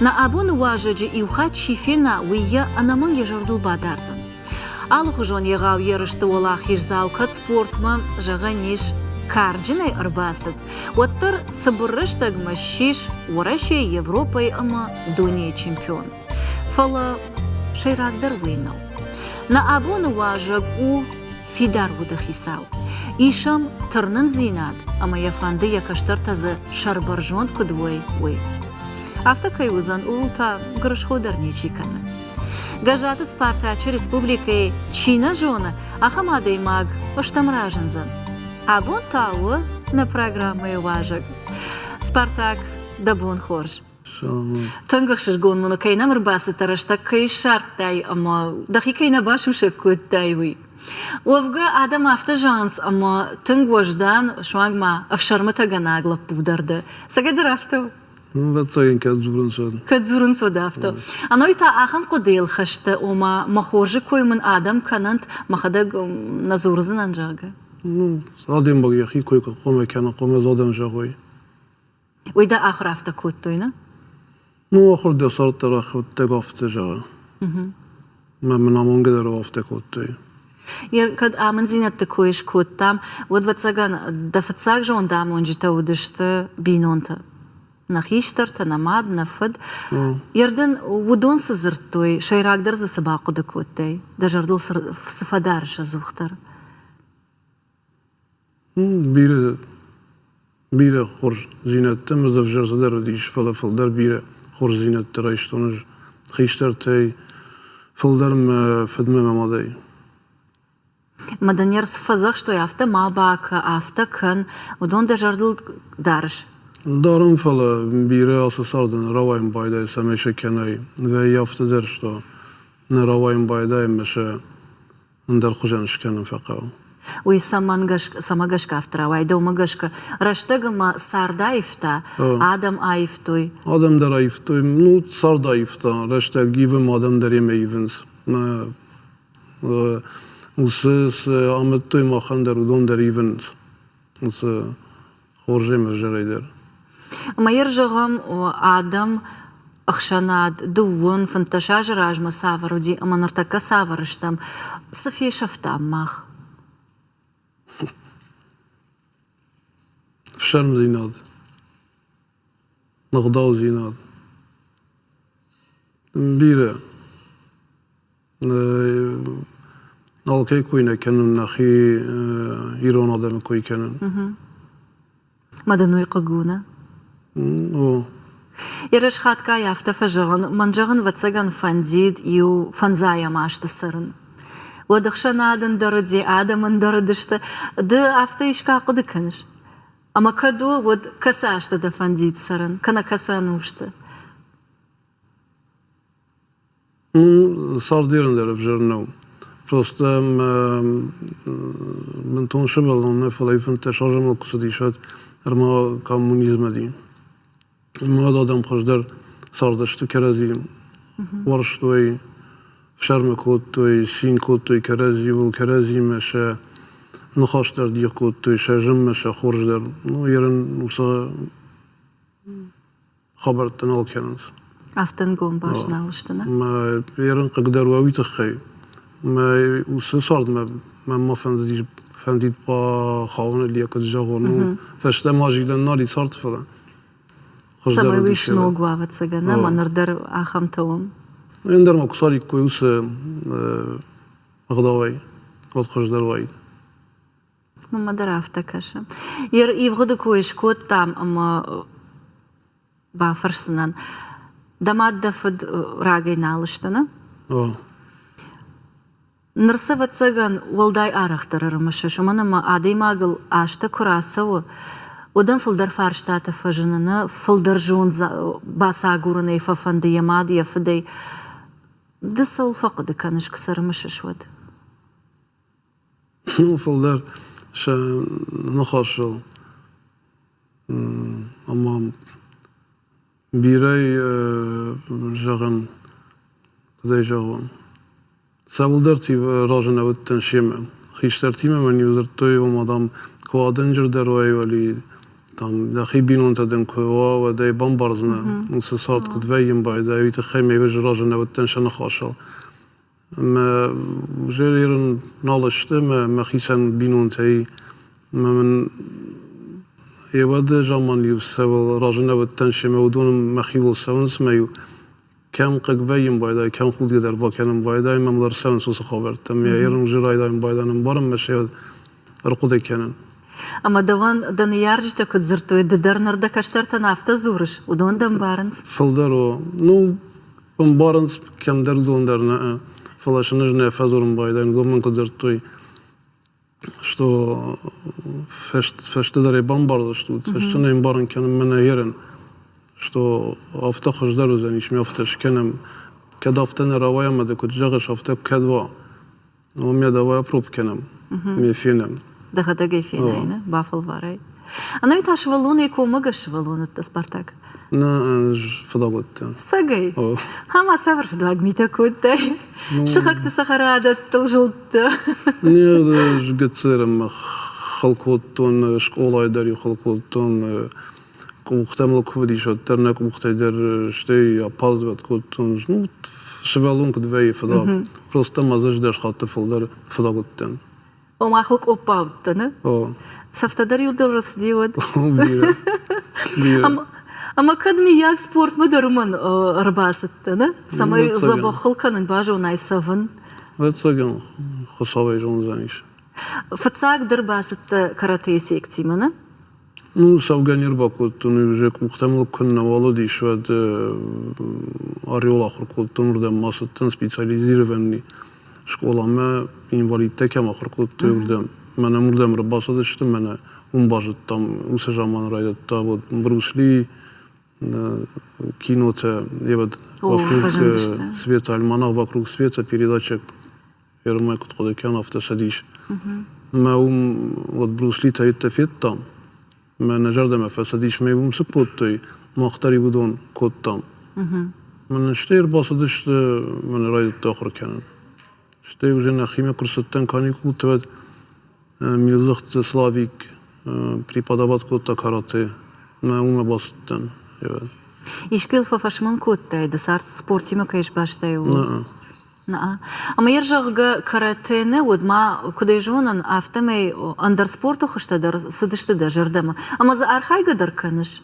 Нӕ абоны уазӕджы иу хатт чи фена, уый йӕ ӕнӕмӕнг йӕ зӕрдыл бадардзӕн. Алыхуызон егъау ерысты уӕлахиздзау кӕд спортмӕ, зӕгъӕн ис, карджынӕй ӕрбацыд, уӕддӕр цыбыр рӕстӕгмӕ ссис Уӕрӕсейы, Европӕйы ӕмӕ дунейы чемпион. Фӕлӕ сӕйрагдӕр уый нӕу. Нӕ абоны уазӕг у фидар уды хицау. Ис ӕм тырнындзинад ӕмӕ йӕ фӕнды йӕ кӕстӕртӕ дзы сӕрбӕрзонд куыд уой, уый. Афтӕ кӕй уыдзӕн, ууыл та гуырысхо дӕр ничи кӕны. Гӕззаты Спартачы республикӕйы чи нӕ зоны, ахӕм адӕймаг стӕм разындзӕн. Абон та у нӕ программӕйы уазӕг. Спартак, дӕ бон хорз! Тынг ӕхсызгон мын у, кӕй нӕм ӕрбацыдтӕ, рӕстӕг кӕй ссардтай ӕмӕ дӕхи кӕй нӕ басусӕг кодтай, уый. Уӕвгӕ, адӕм афтӕ зӕгъынц, ӕмӕ тынг уӕздан, суанг ма ӕфсӕрмытӕгӕнаг лӕппу дӕр дӕ. Цӕгӕдӕр афтӕ у? Ӕвӕццӕгӕн, кӕд дзурынц, уӕд. Кӕд дзурынц, уӕд афтӕ. Ӕнӕуи та ахӕм хъуыдыйыл хӕст дӕ, ома мӕ хорзы кой мын адӕм кӕнӕнт, мӕхӕдӕг нӕ дзурдзынӕн, зӕгъгӕ? Ну, адӕймаг йӕхи кой куыд хъуамӕ кӕна, хъуамӕ адӕм зӕгъой. Уый дӕ ахуыр афтӕ кодтой, нӕ? Ну, ахуыр дӕ цард дӕр ӕххуыддӕг афтӕ зӕгъы. Мӕ мын амонгӕ дӕр афтӕ кодтой. Кӕд амынддзинӕдты кой скодтам, уӕд, ӕвӕццӕгӕн, дӕ фыццаг зондамонджытӕ уыдысты бинонтӕ. Нӕ хистӕртӕ, нӕ мад, нӕ фыд. Ердын, уыдон цы дзырдтой, сӕйрагдӕр дзы цы бахъуыды кодтай, дӕ зӕрдыл цы фӕдарыс ӕдзухдӕр? Бирӕ, бирӕ хорздзинӕдтӕ мӕ дзы ӕвзӕр цыдӕр уыдис, фӕлӕ фылдӕр бирӕ хорздзинӕдтӕ райстон ӕз хистӕртӕй, фылдӕр мӕ фыдмӕ мӕ мадӕй. Мӕ дын не фӕдзӕхстой, афтӕ ма бакӕ, афтӕ кӕн, уыдон дӕ зӕрдыл дарыс? Дарын, фӕлӕ бирӕ ацы царды нӕ рауайын байдайы, цӕмӕй сӕ кӕнай. Вӕййы афтӕ дӕр, что нӕ рауайын байдайы ӕмӕ сӕ ӕндӕр хуызӕн скӕнын фӕхъӕуы. Уый цӕмӕн гӕсгӕ, цӕмӕ гӕсгӕ афтӕ рауайы? Дӕумӕ гӕсгӕ рӕстӕг ӕмӕ цард аивта, адӕм аивтой? Адӕм дӕр аивтой. Ну, цард аивта, рӕстӕг ивы, адӕм дӕр йемӕ ивынц. Уыцы цы амыдтой махӕн дӕр, уыдон дӕр ивынц. Уыцы хорз ӕмӕ ӕвзӕрӕй дӕр. Ӕмӕ йӕ зӕгъӕм, адӕм ӕхсӕнад дыууын, 15 азы размӕ цавӕр уыди ӕмӕ ныртӕккӕ цавӕр стӕм, цы фесӕфтам мах? Ӕфсӕрмдзинад, ӕгъдаудзинад. Бирӕ. Алкӕй кой нӕ кӕнын, нӕхи ирон адӕмы кой кӕнын. Мӕ дын уый хъыг у, нӕ? О. Ерыс хатгай афтӕ фӕзӕгъын, мӕн зӕгъын, ӕвӕццӕгӕн, фӕндид иу фӕндзайӕм азты цӕрын. Уӕд ӕхсӕнад ӕндӕр уыди, адӕм ӕндӕр уыдысты. Ды афтӕ искӕ ахъуыды кӕныс? Ӕмӕ кӕд у, уӕд кӕцы азты дӕ фӕндид цӕрын, кӕнӕ кӕцы ӕнусты? Ну, цардерын дӕр ӕвзӕр нӕу. Просто бынтон сывӕллон нӕ, фӕлӕ 15 азы мыл куы цыдис, уӕд ӕрмӕ коммунизм уыди. Ӕмӕ уӕд адӕм хуыздӕр цардысты кӕрӕдзи уарзтой, фсӕрмы кодтой, цин кодтой кӕрӕдзиуыл, кӕрӕдзимӕ сӕ ныхас дӕр дих кодтой, сӕ зынмӕ, сӕ хорз дӕр. Ну, ерын уыцы хабӕрттӕ нал кӕнынц. Афтӕ нгом баст нал сты, нӕ? Мӕ ерын хъыг дӕр уӕ уый тыххӕй. Мӕ уыцы цардмӕ мӕ ма фӕндыдис фӕндид бахауын или куыд зӕгъон, ну, фӕстӕмӕ зилӕн нал и цард, фӕлӕ Цӕмӕй уый сног уа, ӕвӕццӕгӕн, ӕмӕ ныр дӕр ахӕмтӕ уӕм. Ӕндӕр ма куы цариккой уыцы ӕгъдауӕй, уӕд хуыздӕр уаид. Мӕнмӕ дӕр афтӕ кӕсы. Ивгъуыды кой скодтам ӕмӕ бафӕрсдзынӕн. Дӕ мад, дӕ фыд рагӕй нал сты, нӕ? О. Ныр сӕ, ӕвӕццӕгӕн, уӕлдай арӕхдӕр ӕрымысыс, уымӕн ӕмӕ адӕймагыл азтӕ куы рацӕуы, уӕд ӕм фылдӕр фарстатӕ фӕзыны, нӕ фылдӕр зонд бацагурынӕй фӕфӕнды йӕ мад, йӕ фыдӕй. Ды цӕуыл фӕхъуыды кӕныс, куы сӕ ӕрымысыс, уӕд? Ну, фылдӕр сӕ ныхасыл ӕмӕ бирӕ зӕгъӕн, куыдӕй зӕгъон, цӕуылдӕрти разы нӕ уыдтӕн семӕ. Хистӕртимӕ мӕн-иу дзырдтой, ома, дам, куы адӕнджырдӕр уай, уӕли. Там дӕхи бинонтӕ дын куы уа, уӕд ӕй бамбардзынӕ, уыцы цард куыд вӕййын байдайы, уый тыххӕй ме ӕз разы нӕ уыдтӕн сӕ ныхасыл. Мӕ уже нал сты мӕ мӕхицӕн бинонтӕй мӕ мын йе заман-иу цӕуыл разы нӕ уыдтӕн семӕ, уыдон мӕхиуыл цӕуынц мӕ-иу кӕм хъыг вӕййын байдайы, кӕм худгӕ дӕр бакӕнын байдайы, мӕм ӕрцӕуынц уыцы хабӕрттӕ. Мӕ ерын уже райдайын байдан ӕмбарын мӕ сӕ ӕрхъуыды кӕнын. Ӕмӕ дӕуӕн дӕ ныййарджытӕ куыд дзырдтой, ды дӕр ныр дӕ кӕстӕртӕн афтӕ дзурыс, уыдон дӕ ӕмбарынц? Фылдӕр у. Ну, ӕмбарынц кӕмдӕр уыдон дӕр нӕ, фӕлӕ сын ӕз нӕ фӕдзурын байдайын, уыдон мын куыд дзырдтой, что фӕстӕдӕр ӕй бамбардзыстут, ӕз сын ӕмбарын кӕнын мӕнӕ ерын, что афтӕ хуыздӕр уыдзӕнис, ме афтӕ скӕнӕм. Кӕд афтӕ нӕ рауайа ӕмӕ ды куыд зӕгъыс, афтӕ кӕд уа, ме давай опроб кӕнӕм, ме фенӕм. Дӕхӕдӕг ӕй фенай, нӕ? Бафӕлварай. Ӕнӕуи та сывӕллонӕй коммӕгӕс сывӕллон уыдтӕ, Спартак? Нӕ, ӕз фыдуаг уыдтӕн. Цӕгӕй? Ӕмӕ цавӕр фыдуаг митӕ кодтай? Сыхӕгты цӕхӕрадӕттыл зылдтӕ? Не, ӕз гыццылӕй хыл кодтон, скъолайы дӕр-иу хыл кодтон. Къухтӕ мыл куы уыдис, уӕддӕр нӕ къухтӕй дӕр стӕй аппазвӕд кодтон. Ну, сывӕллон куыд вӕййы фыдуаг. Просто ма дзы ӕз дӕс хатты фылдӕр фыдуаг уыдтӕн. Ома хылкъоппа уыдтӕ, нӕ? Цӕфтӕ дӕр-иу дыл рацыди уӕд? Бирӕ. Бирӕ. Ӕмӕ кӕд миййаг спортмӕ дӕр уымӕн ӕрбацыдтӕ, нӕ? Цӕмӕй дзӕбӕх хыл кӕнын базонай цӕвын. Ӕцӕгӕн Хуыцауӕй зондзӕнис. Фыццаг дӕр бацыдтӕ каратэйы секцимӕ, нӕ? Ну, цӕугӕ не рбакодтон, уже къухтӕм лыг куы нӕуал уыдис, уӕд Орел ахуыр кодтон, уырдӕм ма цыдтӕн специализированный скъоламӕ, инвалидтӕ кӕм ахуыр кодтой, уырдӕм. Мӕнӕ уырдӕм ӕрбацыдысты, мӕнӕ уым базыдтам, уыцы заман райдыдта вот Брюс Ли кинотӕ, вот вокруг света, альманах вокруг света, передача Фермӕ куыд хъуыды кӕн, афтӕ цыдис. Мӕ уым вот Брюс Ли та федтам. Мӕ нӕ зӕрдӕмӕ фӕцыдис, мӕ уым цы кодтой, мах дӕр уыдон кодтам. Мӕнӕ стӕй ӕрбацыдысты, мӕнӕ райдыдта ахуыр кӕнын. Стӕй уже нӕхимӕ куы рцыдтӕн каникулты, уӕд Милдзыхты Славик преподавать кодта каратэ. Мӕ уымӕ бацыдтӕн. Искуы йыл фӕфӕсмон кодтай, дӕ цард спортимӕ кӕй сбастай, ууыл? Нӕ. Ӕмӕ йӕ зӕгъгӕ, каратэ нӕ уыд ма, куыд ӕй зонын, афтӕмӕй ӕндӕр спорты хуызтӕ дӕр цыдысты дӕ зӕрдӕмӕ. Ӕмӕ дзы архайгӕ дӕр кӕныс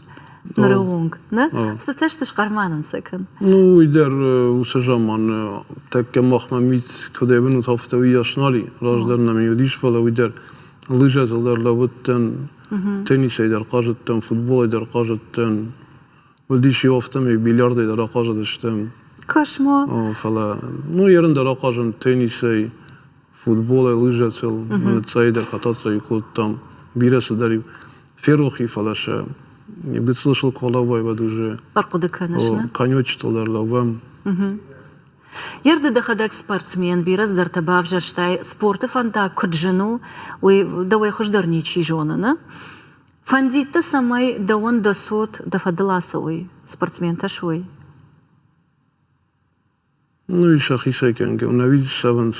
ныры онг, нӕ? Цытӕ сты, схъӕр-ма нын сӕ кӕн. Ну, уый дӕр уыцы заман тӕккӕ махмӕ мит куыд ӕвӕнут, афтӕ уыйас нал и. Раздӕр нӕм уыдис, фӕлӕ уый дӕр лыжӕтыл дӕр лӕууыдтӕн, теннисӕй дӕр хъазыдтӕн, футболӕй дӕр хъазыдтӕн. Уыдис-иу афтӕмӕй бильярдӕй дӕр ахъазыдыстӕм. Кӕс-ма. Фӕлӕ, ну, ерын дӕр ахъазын теннисӕй, футболӕй, лыжӕтыл, цъӕй дӕр кататься кодтам. Бирӕ цыдӕр ферох и, фӕлӕ сӕ гыццыл сыл куы алӕууай, уӕд уже Ӕрхъуыды кӕныс, нӕ? Конечтыл дӕр лӕууӕм. Ерды дӕхӕдӕг спортсмен, бирӕ цыдӕртӕ бавзӕрстай. Спорты фӕндаг куыд зын у, уый дӕуӕй хуыздӕр ничи зоны, нӕ? Фӕндид дӕ, цӕмӕй дӕуӕн дӕ цот дӕ фӕдыл ацӕуой, спортсментӕ суой? Ну и сӕхицӕй кӕнгӕ, ӕви цӕуынц.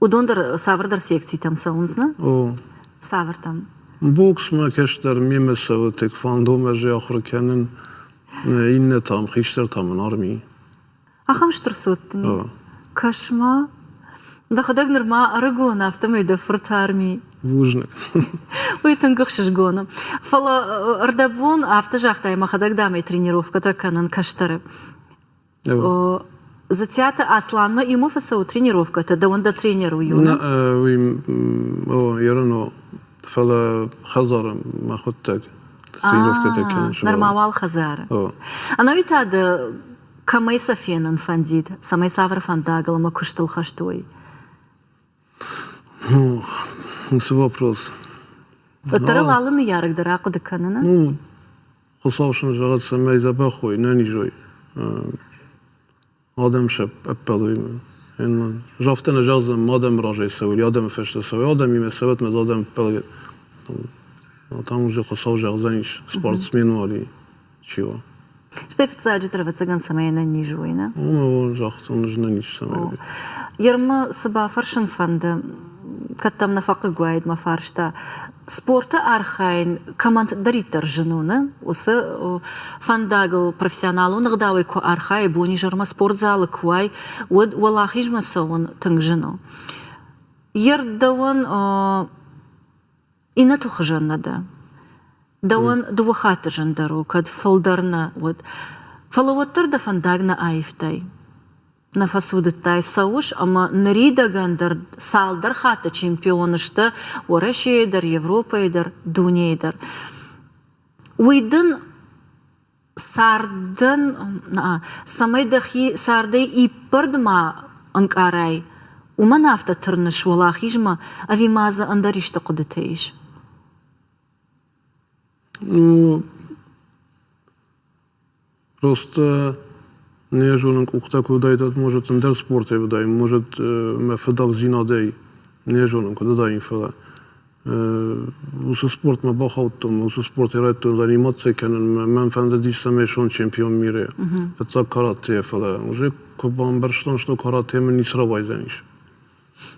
Уыдон дӕр цавӕрдӕр секцитӕм цӕуынц, нӕ? О. Цавӕртӕм? Боксмӕ кӕстӕр мемӕ цӕуы тэквондомӕ ӕз ахуыр кӕнын, иннӕтӕм, хистӕртӕм мын арми. Ахӕм стыр цот дын и? Кӕс-ма, дӕхӕдӕг нырма ӕрыгон, афтӕмӕй дӕ фырт арми. Бузныг. Уый тынг ӕхсызгон у. Фӕлӕ ӕрдӕбон афтӕ загътай, мӕхӕдӕг дамӕй тренировкӕтӕ кӕнын кӕстӕры. Дзытиаты Асланмӕ иумӕ фӕцӕуы тренировкӕтӕ, дӕуӕн дӕ тренер у иу, нӕ? Уый, о, ерын о. Фӕлӕ хӕдзары мӕхуыдтӕг тренировкӕтӕ кӕнын. Нырма уал хӕдзары. Ӕнӕуи та дӕ кӕмӕй сӕ фенын фӕндид, цӕмӕй цавӕр фӕндагыл ӕмӕ куыстыл хӕст уой? Уыцы вопрос. Уӕддӕр ыл алы ныййарӕг дӕр ахъуыды кӕны, нӕ? Ну, Хуыцау сын зӕгъӕд, цӕмӕй дзӕбӕх уой, нӕниз уой. Адӕм сӕ ӕппӕлой. Ӕз афтӕ нӕ зӕгъдзынӕн, адӕмы разӕй цӕуой, адӕмы фӕстӕ цӕуой, адӕмимӕ цӕуӕт, мӕ адӕм ӕппӕлгӕ. Там уже Хуыцау зӕгъдзӕнис, спортсмен у ӕви чи у. Стӕй фыццаджыдӕр, ӕвӕццӕгӕн, цӕмӕй ӕнӕниз уой, нӕ? О, загътон, ӕз ӕнӕниз цӕмӕй. Ермӕ цы бафӕрсын фӕнды? Кӕд дӕм нӕ фӕхъыг уаид мӕ фарста, спорты архайын кӕмӕндӕриддӕр зын у, нӕ? Уыцы фӕндагыл профессионалон ӕгъдауӕй куы архайы, бонизӕрмӕ спортзалы куы уай, уӕд уӕлахизмӕ цӕуын тынг зын у. Йе рдӕуӕн иннӕты хуызӕн нӕ дӕ. Дӕуӕн дыууӕ хатты зындӕр у, кӕд фылдӕр нӕ уыд. Фӕлӕ уӕддӕр дӕ фӕндаг нӕ аивтай. Нӕ фӕцудыдтай, цӕуыс ӕмӕ ныридӕгӕн дӕр цалдӕр хатты чемпион сты Уӕрӕсейы дӕр, Европӕйы дӕр, дунейы дӕр. Уый дын цардӕн, цӕмӕй дӕхи цардӕй иппӕрд ма ӕнкъарай, уымӕн афтӕ тырныс уӕлахизмӕ ӕви ма дзы ӕндӕр исты хъуыдытӕ ис? Ну, просто не зонын къухтӕ куы уыдаид, уӕд, может, ӕндӕр спортӕй уыдаин, может, мӕ фыдӕлдзинадӕй не зонын, куыд уыдаин, фӕлӕ уыцы спортмӕ бахаудтон, уыцы спортӕй райдыдтон заниматься кӕнын. Мӕн фӕндыдис, цӕмӕй суон чемпион мира. Фыццаг каратейӕ, фӕлӕ уже куы бамбӕрстон, что карате мын ницы рауайдзӕнис.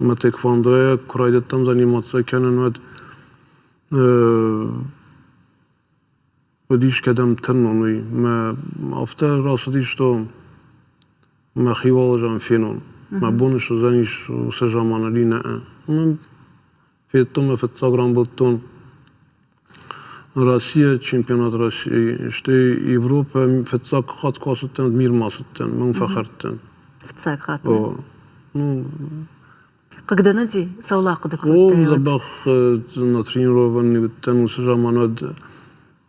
Мӕ тэквондойӕ куы райдыдтам заниматься кӕнын, уӕд уыдис кӕдӕм тырнон, уый. Мӕ афтӕ рацыдис, что мӕхи уӕлӕзӕн фенон. Мӕ бон суыдзӕнис уыцы заман ӕви нӕ. Федтон мӕ фыццаг рамбылдтон Россия, чемпионат России, стӕй Европӕ фыццаг хатт куы ацыдтӕн, мирмӕ ацыдтӕн, мӕн фӕхӕрдтӕн. Фыццаг хатт? О. Ну, Хъыг дӕ нӕ цӕуыл ахъуыды кодтай? О, дзӕбӕх натренированный уыдтӕн уыцы заман уӕд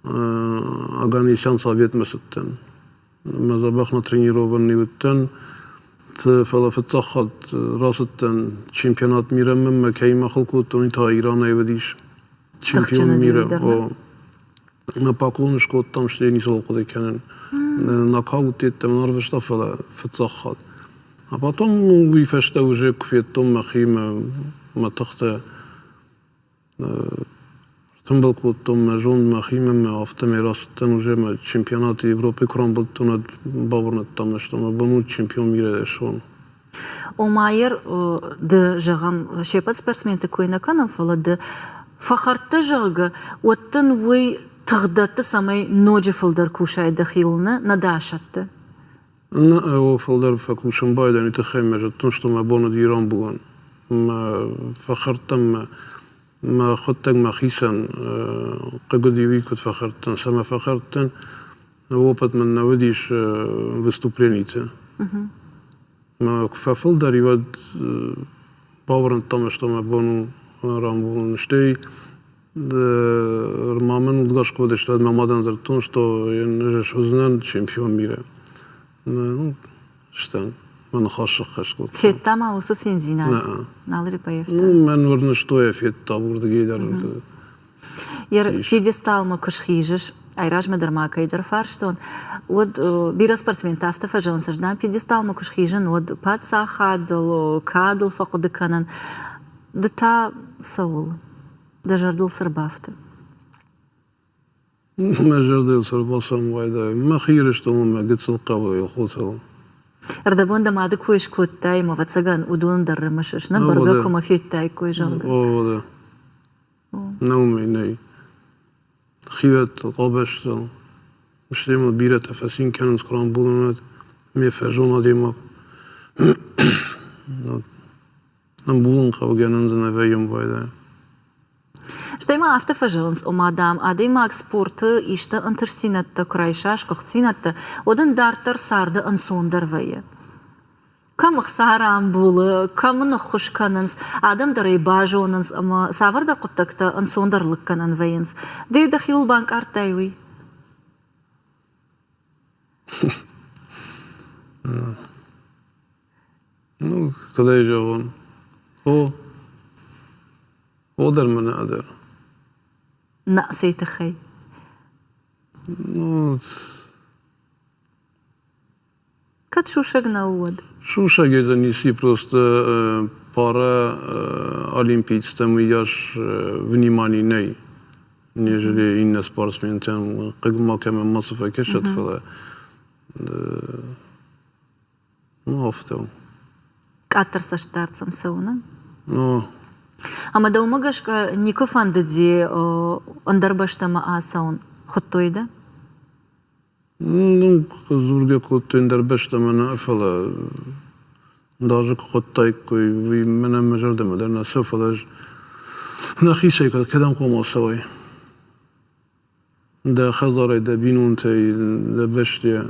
Оганесян советмӕ цыдтӕн. Мӕ дзӕбӕх натренированный уыдтӕн, фӕлӕ фыццаг хатт рацыдтӕн чемпионат мира-мӕ мӕ кӕимӕ хыл кодтон, уый та Иранӕй уыдис. Чемпион мира. О. Мӕ поклон скодтам, стӕй ницӕуыл хъуыды кӕнын. Нокаут йеддӕмӕ арвыста, фӕлӕ фыццаг хатт. А потом уый фӕстӕ уже куы федтон мӕхи, мӕ тыхтӕ ӕртымбыл кодтон мӕ зонд мӕхимӕ, мӕ афтӕмӕй рацыдтӕн уже мӕ чемпионаты Европӕйы куы рамбылдтон, уӕд бауырныдта мӕ, что мӕ бон у чемпион мира суон. Ома йер ды, зӕгъӕм, се ппӕт спортсменты кой нӕ кӕнӕм, фӕлӕ ды фӕхӕрдтӕ, зӕгъгӕ, уӕд дын уый тых дӕтты, цӕмӕй ноджы фылдӕр кусай дӕхиуыл, нӕ, нӕ дӕ асӕтты? Нӕ, фылдӕр фӕкусын байдайын, уый тыххӕй мӕ зыдтон, что мӕ бон уыди рамбулын. Мӕ фӕхӕрдтӕн мӕ мӕхуыдтӕг мӕхицӕн хъыг уыди, уый куыд фӕхӕрдтӕн, цӕмӕ фӕхӕрдтӕн, опыт мын нӕ уыдис выступлениты. Мӕ куы фӕфылдӕр и, уӕд бауырныдта что мӕ бон у рамбулын. Стӕй ма мын удгас куы уыдысты, уӕд мӕ мадӕн дзырдтон, что ӕз суыдзынӕн чемпион мира. Ну, стӕн мӕ ныхас сӕххӕст кодтон. Федта ма уыцы циндзинад? Нал репоевта? Ну, мӕн уырныстой, федта уырдыгӕй дӕр. Пьедесталмӕ куы схизыс, айразмӕ дӕр ма кӕйдӕр фарстон, уӕд бирӕ спортсментӕ афтӕ фӕзӕгъынц, ӕз дам пьедесталмӕ куы схизын, уӕд паддзахадыл, кадыл фӕхъуыды кӕнын. Ды та цӕуыл? Дӕ зӕрдыл цы рбафты? Мӕ зӕрдыл цы рбацӕуын Мӕхи Ирыстоныл мӕ гыццыл хъӕуы Елхотыл. Ӕрдӕбон дӕ мады кой скодтай, ӕмӕ, ӕвӕццӕгӕн, уыдон дӕр рымысыс, нӕ бӕргӕ куы мӕ федтаиккой, зӕгъгӕ. О, Нӕ уымӕй нӕй. Хиуӕттыл, къабӕзтыл. Стӕй мыл бирӕтӕ фӕцин кӕнынц, куы рамбулын, уӕд ме фӕзон адӕймаг. Ӕмбулын хъӕуы гӕнӕн дзы нӕ вӕййы байдайы. Стӕй ма афтӕ фӕзӕгъынц, ома, дам, адӕймаг спорты исты ӕнтыстдзинӕдтӕ куы райса, сгуыхтдзинӕдтӕ, уӕд ын дарддӕр царды ӕнцондӕр вӕййы. Кӕм ӕхца рамбулы, кӕм ын ӕххуыс кӕнынц, адӕм дӕр ӕй базонынц ӕмӕ цавӕрдӕр хъуыддӕгтӕ ӕнцондӕр лыггӕнӕн вӕййынц. Ды дӕхиуыл банкъардтай уый? Ну, куыд ӕй зӕгъон? О, о дӕр мӕ нӕ дӕр. Нӕ, цӕй тыххӕй? Ну, Кӕд сусӕг нӕу, уӕд? Сусӕг это неси просто пара олимпийцтӕм уыйас внимание нӕй, нежели иннӕ спортсментӕм хъыг макӕмӕ мацы фӕкӕсӕд, фӕлӕ ну, афтӕ у. Къаддӕр цӕстдард сӕм цӕуы, нӕ? Ну. Ӕмӕ дӕумӕ гӕсгӕ никуы фӕндыди ӕндӕр бӕстӕмӕ ацӕуын? Хуыдтой дӕ? Ну, дзургӕ кодтой ӕндӕр бӕстӕмӕ нӕ, фӕлӕ даже куы хуыдтаиккой, уый мӕнӕн мӕ зӕрдӕмӕ дӕр нӕ цӕуы, фӕлӕ ӕз нӕхицӕй кӕдӕм хъуамӕ цӕуай? Дӕ хӕдзарӕй, дӕ бинонтӕй, дӕ бӕстӕйӕ.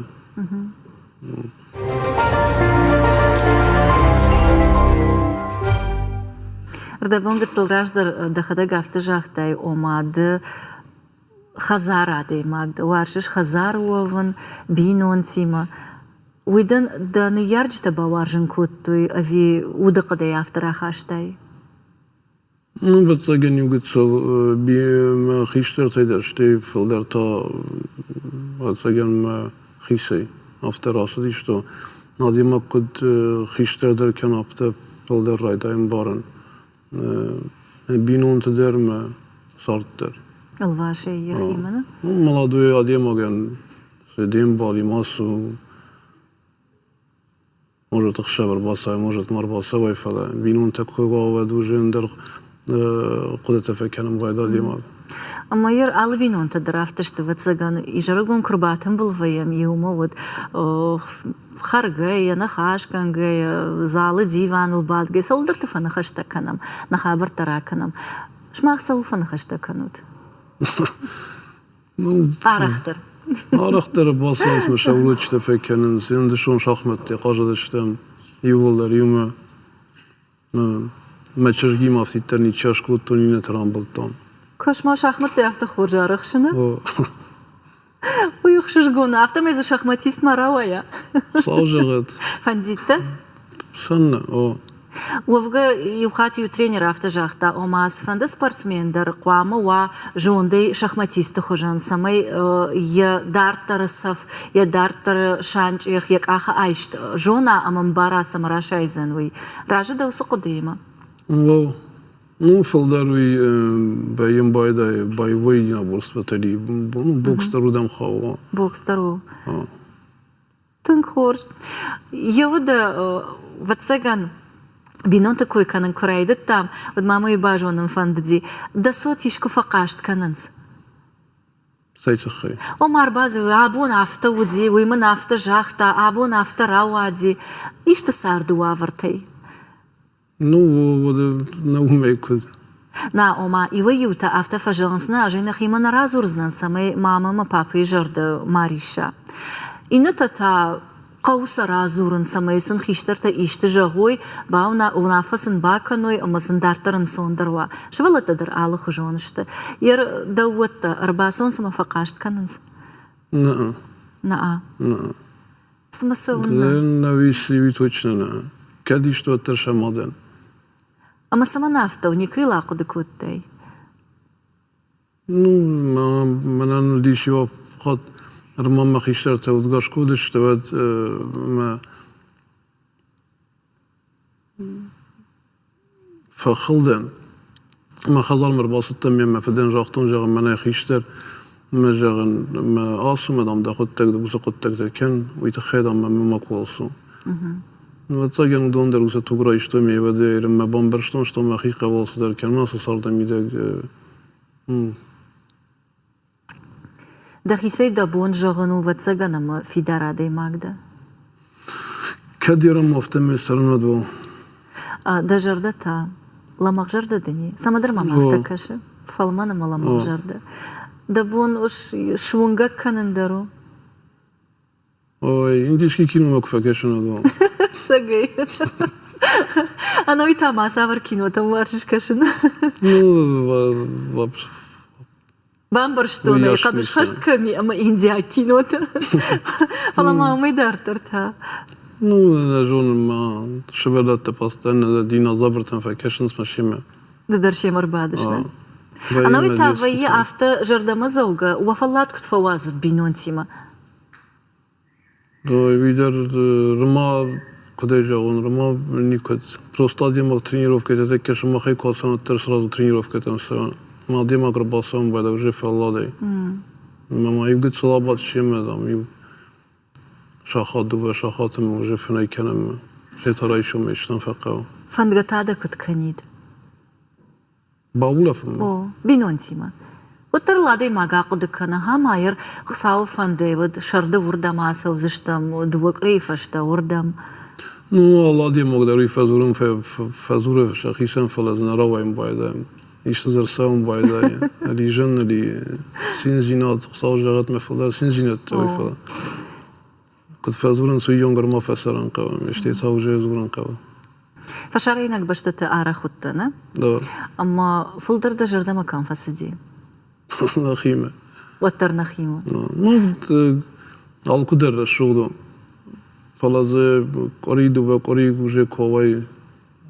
Рдӕбон гыццыл раздӕр дӕхӕдӕг афтӕ загътай, ома ды хӕдзар адӕймаг дӕ, уарзыс хӕдзары уӕвын, бинонтимӕ. Уый дын дӕ ныййарджытӕ бауарзын кодтой ӕви удыхъӕдӕй афтӕ рахастай? Ну, ӕвӕццӕгӕн иу гыццыл мӕ хистӕртӕй дӕр, стӕй фылдӕр та ӕцӕгӕн мӕхицӕй афтӕ рацыдис, то адӕймаг куыд хистӕрдӕр кӕна, афтӕ фылдӕр райдайы ӕмбарын бинонты дӕр мӕ цард дӕр. Ӕлвасӕй йӕхимӕ, нӕ? Ну, молодой адӕймагӕн де мбалимӕ ацу, Может, ӕхсӕв ӕрбацӕуай, может, ма рбацӕуай, фӕлӕ бинонтӕ куы уа, уӕд уже ӕндӕр хъуыдытӕ фӕкӕнын байдайы адӕймаг. Ӕмӕ йӕ алы бинонтӕ дӕр афтӕ сты, ӕвӕццӕгӕн, изӕрыгон куы рбатымбыл вӕййӕм иумӕ, уӕд хӕргӕйӕ, ныхасгӕнгӕйӕ, залы диваныл бадгӕйӕ, цӕуылдӕрты фӕныхӕстӕ кӕнӕм, нӕ хабӕрттӕ ракӕнӕм. Сымах цӕуыл фӕныхӕстӕ кӕнут? Арӕхдӕр. Арӕхдӕр бацӕуынц мӕ сӕ урочытӕ фӕкӕнынц. Дысон шахмӕттӕ хъазыдыстӕм иууылдӕр иумӕ. Мӕ чызгимӕ афтиддӕр ничи скодтон, иннӕты рамбылдтон. Кӕс-ма, шахмӕттӕ афтӕ хорз арӕхсыны. Уый ӕхсызгон, афтӕмӕй дзы шахматист ма рауайа. Цал зӕгъӕд. Фӕндид дӕ? Цӕннӕ, о. Уӕвгӕ, иу хатт иу тренер афтӕ загъта, ома цыфӕнды спортсмен дӕр хъуамӕ уа зондӕй шахматисты хуызӕн, цӕмӕй йӕ дарддӕры цӕф, йӕ дарддӕры санчъех, йӕ къахы айст зона ӕмӕ мбара, цӕмӕ расайдзӕн, уый. Разы дӕ уыцы хъуыдыимӕ? Ну, ну, фылдӕр уый бӕййын байдайы боевой единоборствотӕ ну, бокс дӕр уыдӕм хауы. Бокс дӕр у. Тынг хорз. Еуы дӕ, ӕвӕццӕгӕн, бинонты кой кӕнын куы райдыдтам, уӕд ма мӕ базонын фӕндыди, дӕ цот искуы фӕхъаст кӕнынц? Цӕй тыххӕй? Ома ӕрбадзуры, абон афтӕ уыди, уый мын афтӕ загъта, абон афтӕ рауади. Исты царды уавӕртӕй. Ну, нӕ уымӕй куыд. Нӕ, ома, иуӕй-иутӕ афтӕ фӕзӕгъынц, нӕ, ӕз ӕй нӕхимӕ нӕ радзурдзынӕн, цӕмӕй мамӕ ӕмӕ папӕйы зӕрдӕ ма рисса. Иннӕтӕ та хъӕуы сӕ радзурын, цӕмӕй сын хистӕртӕ исты зӕгъой, уынаффӕ сын бакӕной ӕмӕ сын дарддӕр ӕнцондӕр уа. Сывӕллӕттӕ дӕр алыхуызон сты. Йе дӕууӕттӕ ӕрбацӕуынц ӕмӕ фӕхъаст кӕнынц? Нӕ. Нӕ. Нӕ. Цымӕ цӕуыннӕ? Нӕ, уый точно нӕ. Кӕд исты, уӕддӕр сӕ мадӕн. Ӕмӕ цӕмӕн афтӕ у, никуы йыл ахъуыды кодтай? Ну, мӕнӕн уыдис иу хатт, ӕрмӕ мӕ хистӕртӕ удгас куы уыдысты, уӕд мӕ Фӕхыл дӕн. Мӕ хӕдзармӕ ӕрбацыдтӕн ме мӕ фыдӕн загътон, зӕгъын, мӕнӕ хистӕр, мӕ зӕгъын, мӕ ацу, мӕ дам, дӕ хъуыддӕг, уыцы хъуыддӕгтӕ кӕн, уый тыххӕй, дам, мӕ макуал цу. Ӕвӕццӕгӕн, уыдон дӕр уыцы туг райстой ме ӕвӕдзӕй, мӕ бамбӕрстон, что мӕхи хъӕуы алцыдӕр кӕнын ацы царды мидӕг. Дӕхицӕй дӕ бон зӕгъын у, ӕвӕццӕгӕн, ӕмӕ фидар адӕймаг дӕ. Кӕд ерӕм афтӕмӕй цӕрынад у. Дӕ зӕрдӕ та лӕмӕгъ зӕрдӕ дын и? Цӕмӕдӕр мӕм афтӕ кӕсы. Фӕлмӕн ӕмӕ лӕмӕгъ зӕрдӕ. Дӕ бон суынгӕг кӕнын дӕр у? Ой, индийский киномӕ куы фӕкӕсын, уӕд. Сӕгӕй. Ӕнӕуи та ма цавӕр кинотӕм уарзыс кӕсын? Ну, Бамбӕрстон ӕй, хъӕбысхӕст кӕм и ӕмӕ индиаг кинотӕ. Фӕлӕ ма уымӕй дарддӕр та? Ну, нӕ зонын, ма сывӕллӕттӕ постоянно динозавртӕм фӕкӕсынц мӕ семӕ. Ды дӕр семӕ рбадыс, нӕ? Ӕнӕуи та вӕййы афтӕ зӕрдӕмӕдзӕугӕ, уӕ фӕллад куыд фӕуадзут бинонтимӕ? Уый дӕр Рыма, куыдӕй зӕгъон, Рыма никуыд. Просто адӕймаг тренировкӕтӕ тӕккӕ сымахӕй куы ацӕуын, уӕддӕр сразу тренировкӕтӕм цӕуын. Мӕ адӕймаг ӕрбацӕуын байдав уже фӕлладӕй. Мӕ ма иу гыццыл абадт семӕ, дам, иу сахат, дыууӕ сахаты мӕ уже фынӕй кӕнӕм. Гъе та райсомӕй стӕм фӕхъӕуы. Фӕндгӕ та дӕ куыд кӕнид? Баулӕфынмӕ? О, бинонтимӕ. Уӕддӕр ыл адӕймаг ахъуыды кӕны, ӕмӕ йӕ Хуыцауы фӕндӕй уӕд сӕрды уырдӕм ацӕудзыстӕм, дыууӕ къуырийы фӕстӕ уырдӕм. Ну, алы адӕймаг дӕр уый фӕдзурын фӕдзуры сӕхицӕн, фӕлӕ дзы нӕ рауайын байдайы. Исты дзы ӕрцӕуын байдайы. Ӕри зын, ӕри циндзинад, Хуыцау зӕгъӕд мӕ фылдӕр циндзинӕдтӕ уый фӕлӕ. Куыд фӕдзурынц, уый ӕнгӕр ма фӕцӕрын хъӕуы, стӕй та уже дзурын хъӕуы. Фӕсарӕйнаг бӕстӕты арӕх уыдтӕ, нӕ? Да. Ӕмӕ фылдӕр дӕ зӕрдӕмӕ кӕм фӕцыди? Нӕхимӕ. Уӕддӕр нӕхимӕ. Ну, алкуыдӕр рӕсугъд у. Фӕлӕ дзы къуыри, дыууӕ къуыри уже куы ауайы,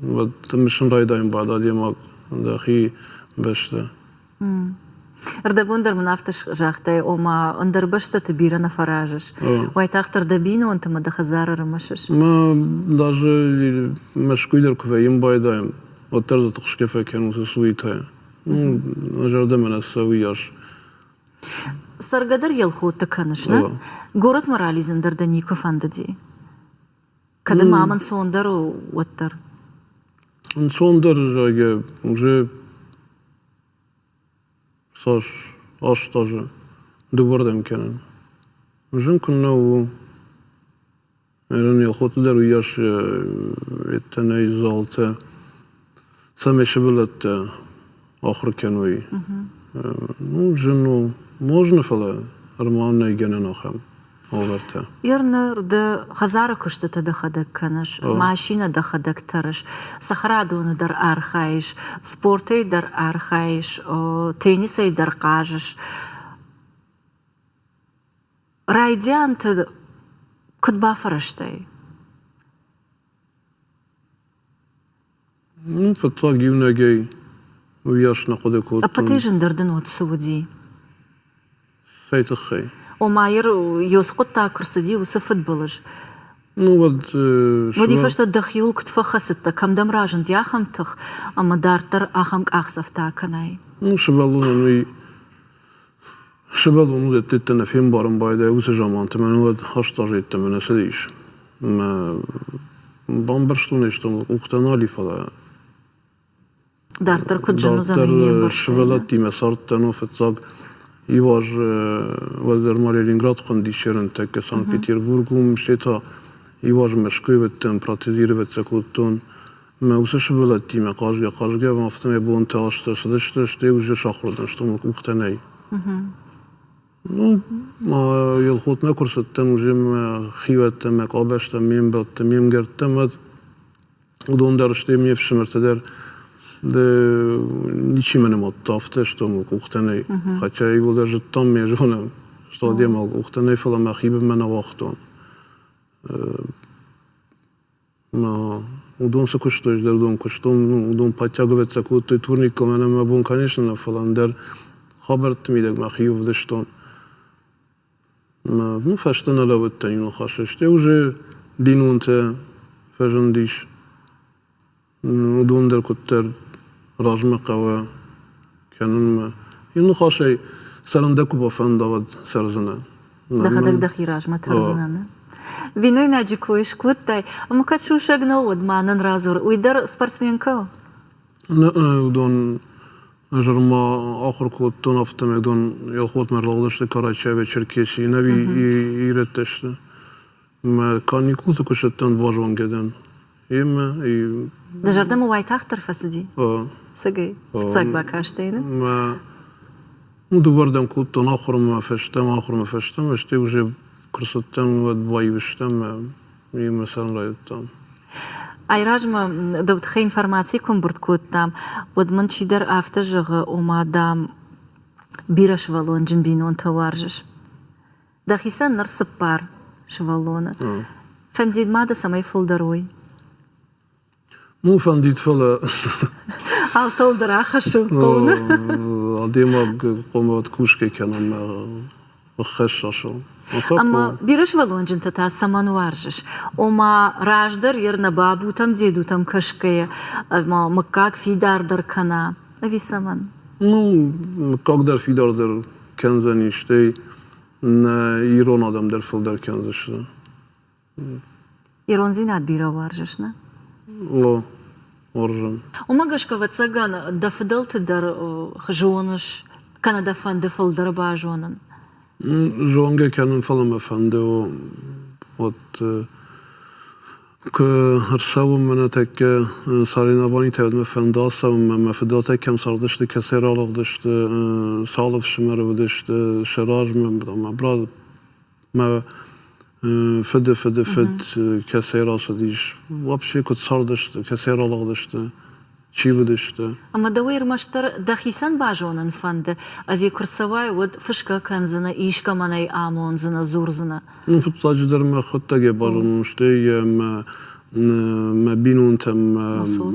уӕд мысын райдайын бад адӕймаг дӕхи бӕстӕ. Ӕрдӕбон дӕр мын афтӕ загътай, ома ӕндӕр бӕстӕты бирӕ нӕ фӕразыс. Уайтагъддӕр дӕ бинонты ӕмӕ дӕ хӕдзары рымысыс. Мӕ даже Мӕскуыйы дӕр куы вӕййын байдайӕм, уӕддӕр дзы тыхсгӕ фӕкӕнын уыцы суитӕ. Ну, мӕ зӕрдӕмӕ нӕ цӕуы уыйас. Цӕргӕ дӕр Елхотты кӕныс, нӕ? Горӕтмӕ ралидзын дӕр дӕ никуы фӕндыди? Кӕд ӕмӕ ам ӕнцондӕр у, уӕддӕр. Ӕнцондӕр, зӕгъгӕ, уже цас 8 азы дыууӕрдӕм кӕнын. Зын куыннӕ у. Елхоты дӕр уыйас йедтӕ нӕй залтӕ, цӕмӕй сывӕллӕттӕ ахуыр кӕной. Ну, зын у. Можно, фӕлӕ ӕрмӕ нӕй гӕнӕн ахӕм уавӕртӕ. Ныр ды хӕдзары куыстытӕ дӕхӕдӕг кӕныс, машинӕ дӕхӕдӕг тӕрыс, цӕхӕрадоны дӕр архайыс, спортӕй дӕр архайыс, теннисӕй дӕр хъазыс. Райдианты куыд бафӕрӕзтай? Ну, фыццаг иунӕгӕй уыйас нӕ хъуыды кодтон. Ӕппӕтӕй зындӕр дын уӕд цы уыди? Цӕй тыххӕй? Ома, ёс хъуыддаг куы рцыди, уыцы фыдбылыз. Ну, уӕд... Уӕди фӕстӕ дӕхиуыл куыд фӕхӕцыдтӕ, кӕм дӕм разынди ахӕм тых, ӕмӕ дарддӕр ахӕм къахдзӕфтӕ акӕнай? Ну, сывӕллонӕн уый Сывӕллон уыдӕттӕ нӕ фембарын байдайы уыцы заманты, мӕн уӕд 8 азы йеддӕмӕ нӕ цыдис. Мӕ бамбӕрстон ӕй, стӕм къухтӕ нал и, фӕлӕ Дарддӕр куыд зын уыдзӕн, уый не мбӕрстай. Сывӕллӕттимӕ цардтӕн фыццаг иу аз уӕддӕр ма Ленинград хуындис тӕккӕ Санкт-Петербург, уым стӕй та иу аз Мӕскуыйы уыдтӕн, протезировать сӕ кодтон. Мӕ уыцы сывӕллӕттимӕ хъазгӕ-хъазгӕ афтӕмӕй бонтӕ азтӕ цыдысты, стӕй уже сахуыр дӕн, стӕй мыл къухтӕ нӕй. Ну, Елхотмӕ куы рцыдтӕн, уже мӕ хиуӕттӕ, мӕ къабӕзтӕ, ме мбӕлттӕ, ме мгӕрттӕ, уӕд уыдон дӕр, стӕй ме фсымӕртӕ дӕр ничи мӕ нымадта, афтӕ стӕй мыл къухтӕ нӕй. Хотя иууылдӕр зыдтам, ме зонӕм, что мыл къухтӕ нӕй, фӕлӕ мӕхи бынмӕ нӕ уагътон. Уыдон цы куыстой, ӕз дӕр уыдон куыстон. Уыдон подтягиваться кодтой турникыл, мӕнӕн мӕ бон, конечно, нӕ, фӕлӕ ӕндӕр хабӕртты мидӕг мӕхи ӕвдыстон. Ну, фӕстӕ нӕ лӕууыдтӕн иу ныхасы. Стӕй уже бинонтӕ фӕзындис. Уыдон дӕр куыддӕр размӕ хъӕуы кӕнынмӕ. Иу ныхасӕй, цӕрын дӕ куы бафӕнда, уӕд цӕрдзынӕ. Дӕхӕдӕг дӕхи размӕ тӕрдзынӕ, нӕ? Бинойнаджы кой скодтай, ӕмӕ кӕд сусӕг нӕу, уӕд ма нын радзур, уый дӕр спортсменкӕ у? Нӕ, уыдон ӕз ма ахуыр кодтон, афтӕмӕй уыдон Елхотмӕ ӕрлӕудзысты Карачаево-Черкесийы, нӕ ирӕттӕ сты. Мӕ каникулты куы ссыдтӕн, базонгӕ дӕн. Емӕ Дӕ зӕрдӕмӕ уайтагъддӕр фӕцыди? Цӕгӕй? Фыццаг бакастӕй, нӕ? Мӕ ну, дыууӕрдӕм кодтон ахуырмӕ фӕстӕмӕ, ахуырмӕ фӕстӕмӕ, стӕй уже куы рцыдтӕн, уӕд баиу стӕм ӕмӕ йемӕ цӕрын райдыдтам. Айразмӕ дӕу тыххӕй информаци куы ӕмбырд кодтам, уӕд мын чидӕр афтӕ зӕгъы, ома, дам, бирӕсывӕллонджын бинонтӕ уарзыс. Дӕхицӕн ныр цыппар сывӕллоны. Фӕндид ма дӕ, цӕмӕй фылдӕр уой? Ну, фӕндид, фӕлӕ... Алцӕуыл дӕр ахӕссын хъӕуы. Адӕймаг хъуамӕ кусгӕ кӕна мӕ ӕххӕссасыл. Ӕмӕ бирӕсывӕллонджынтӕ та цӕмӕн уарзыс? Ома, раздӕр йе нӕ бабутӕм, дедутӕм кӕсгӕйӕ, ӕмӕ мыггаг фидардӕр кӕна, ӕви цӕмӕн? Ну, мыггаг дӕр фидардӕр кӕндзӕни, стӕй нӕ ирон адӕм дӕр фылдӕр кӕндзысты. Ирондзинад бирӕ уарзыс, нӕ? О. Уарзын. Уымӕ гӕсгӕ, ӕвӕццӕгӕн, дӕ фыдӕлты дӕр зоныс, кӕнӕ дӕ фӕнды фылдӕр базонын? Зонгӕ кӕнын, фӕлӕ мӕ фӕнды, вот куы ӕрцӕуын мӕнӕ тӕккӕ соревнованитӕ, уӕд мӕ фӕнды ацӕуын, мӕ фыдӕлтӕ кӕм цардысты, кӕцӕй ралыгъдысты, цал ӕфсымӕры уыдысты сӕ размӕ, мӕ брат Мӕ фыды фыды фыд кӕцӕй рацыдис, вообще куыд цардысты, кӕцӕй ралыгъдысты, чи уыдысты. Ӕмӕ дӕуӕй ӕрмӕстдӕр дӕхицӕн базонын фӕнды, ӕви куы рцӕуай, уӕд фысгӕ кӕндзынӕ, искӕмӕн ӕй амондзынӕ, дзурдзынӕ? Ну, фыццаджыдӕр мӕ хъуыддагӕй базонын, стӕй йӕ мӕ мӕ бинонтӕм,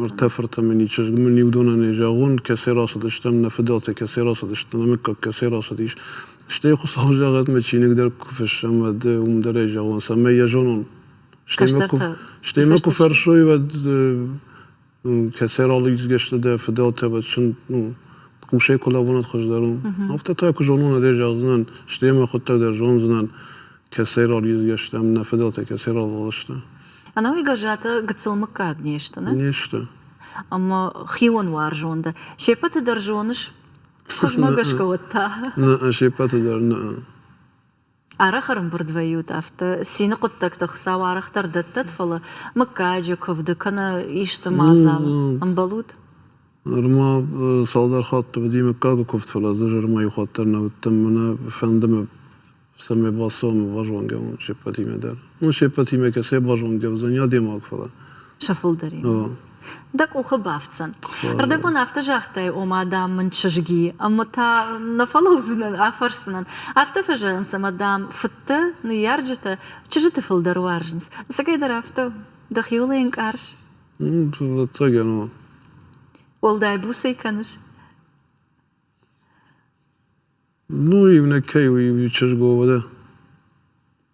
ӕртӕ фырты мын и чызг мын иу уыдонӕн зӕгъон, кӕцӕй рацыдыстӕм, нӕ фыдӕлтӕ кӕцӕй рацыдысты, нӕ мыггаг кӕцӕй рацыдис. Стӕй Хуыцау зӕгъӕд, мӕ чиныг дӕр куы фыссӕм, уӕд уым дӕр ӕй зӕгъон, цӕмӕй йӕ зонон. Стӕй мӕ куы фӕрсой, уӕд кӕцӕй ралидзгӕ сты дӕ фыдӕлтӕ, уӕд сын хъусӕй куы лӕууон, уӕд хуыздӕр у. Афтӕ та куы зонон, уӕд ӕй зӕгъдзынӕн, стӕй мӕ хъуыддаг дӕр зондзынӕн, кӕцӕй ралидзгӕ стӕм, нӕ фыдӕлтӕ кӕцӕй ралыгъдысты. Ӕнӕуи Гӕззатӕ гыццыл мыггаг не сты, нӕ? Не сты. Ӕмӕ хион уарзон дӕ. Се ппӕты дӕр зоныс? Хуызмӕ гӕсгӕ уӕд та? Нӕ, се ппӕты дӕр нӕ. Арӕх ӕрӕмбырд вӕййут афтӕ цины хъуыддӕгты Хуыцау арӕхдӕр дӕттӕд, фӕлӕ мыггаджы куывды кӕнӕ исты мадзалы ӕмбӕлут? Нырма цалдӕр хатты уыди мыггагы куывд, фӕлӕ дзы зӕрмӕ иу хатт дӕр нӕ уыдтӕн. Мӕнӕ фӕнды мӕ цӕмӕй бацӕуӕм базонгӕ уон се ппӕтимӕ дӕр. Ну, се ппӕтимӕ кӕцӕй базонгӕ уыдзӕни адӕймаг, фӕлӕ. Сӕ фылдӕримӕ. Дӕ къухы бафтдзӕн. Ӕрдӕбон афтӕ загътай, ома, дам, мын чызг и, ӕмӕ та нӕ фӕлӕудзынӕн, афӕрсдзынӕн. Афтӕ фӕзӕгъынц, ӕмӕ, дам, фыдтӕ, ныййарджытӕ чызджыты фылдӕр уарзынц. Ӕцӕгӕйдӕр афтӕ у? Дӕхиуыл ӕй ӕнкъарыс? Ӕцӕгӕн у. Уӕлдай буцӕй кӕныс? Ну, иунӕг кӕй у, иу чызг у, уӕдӕ.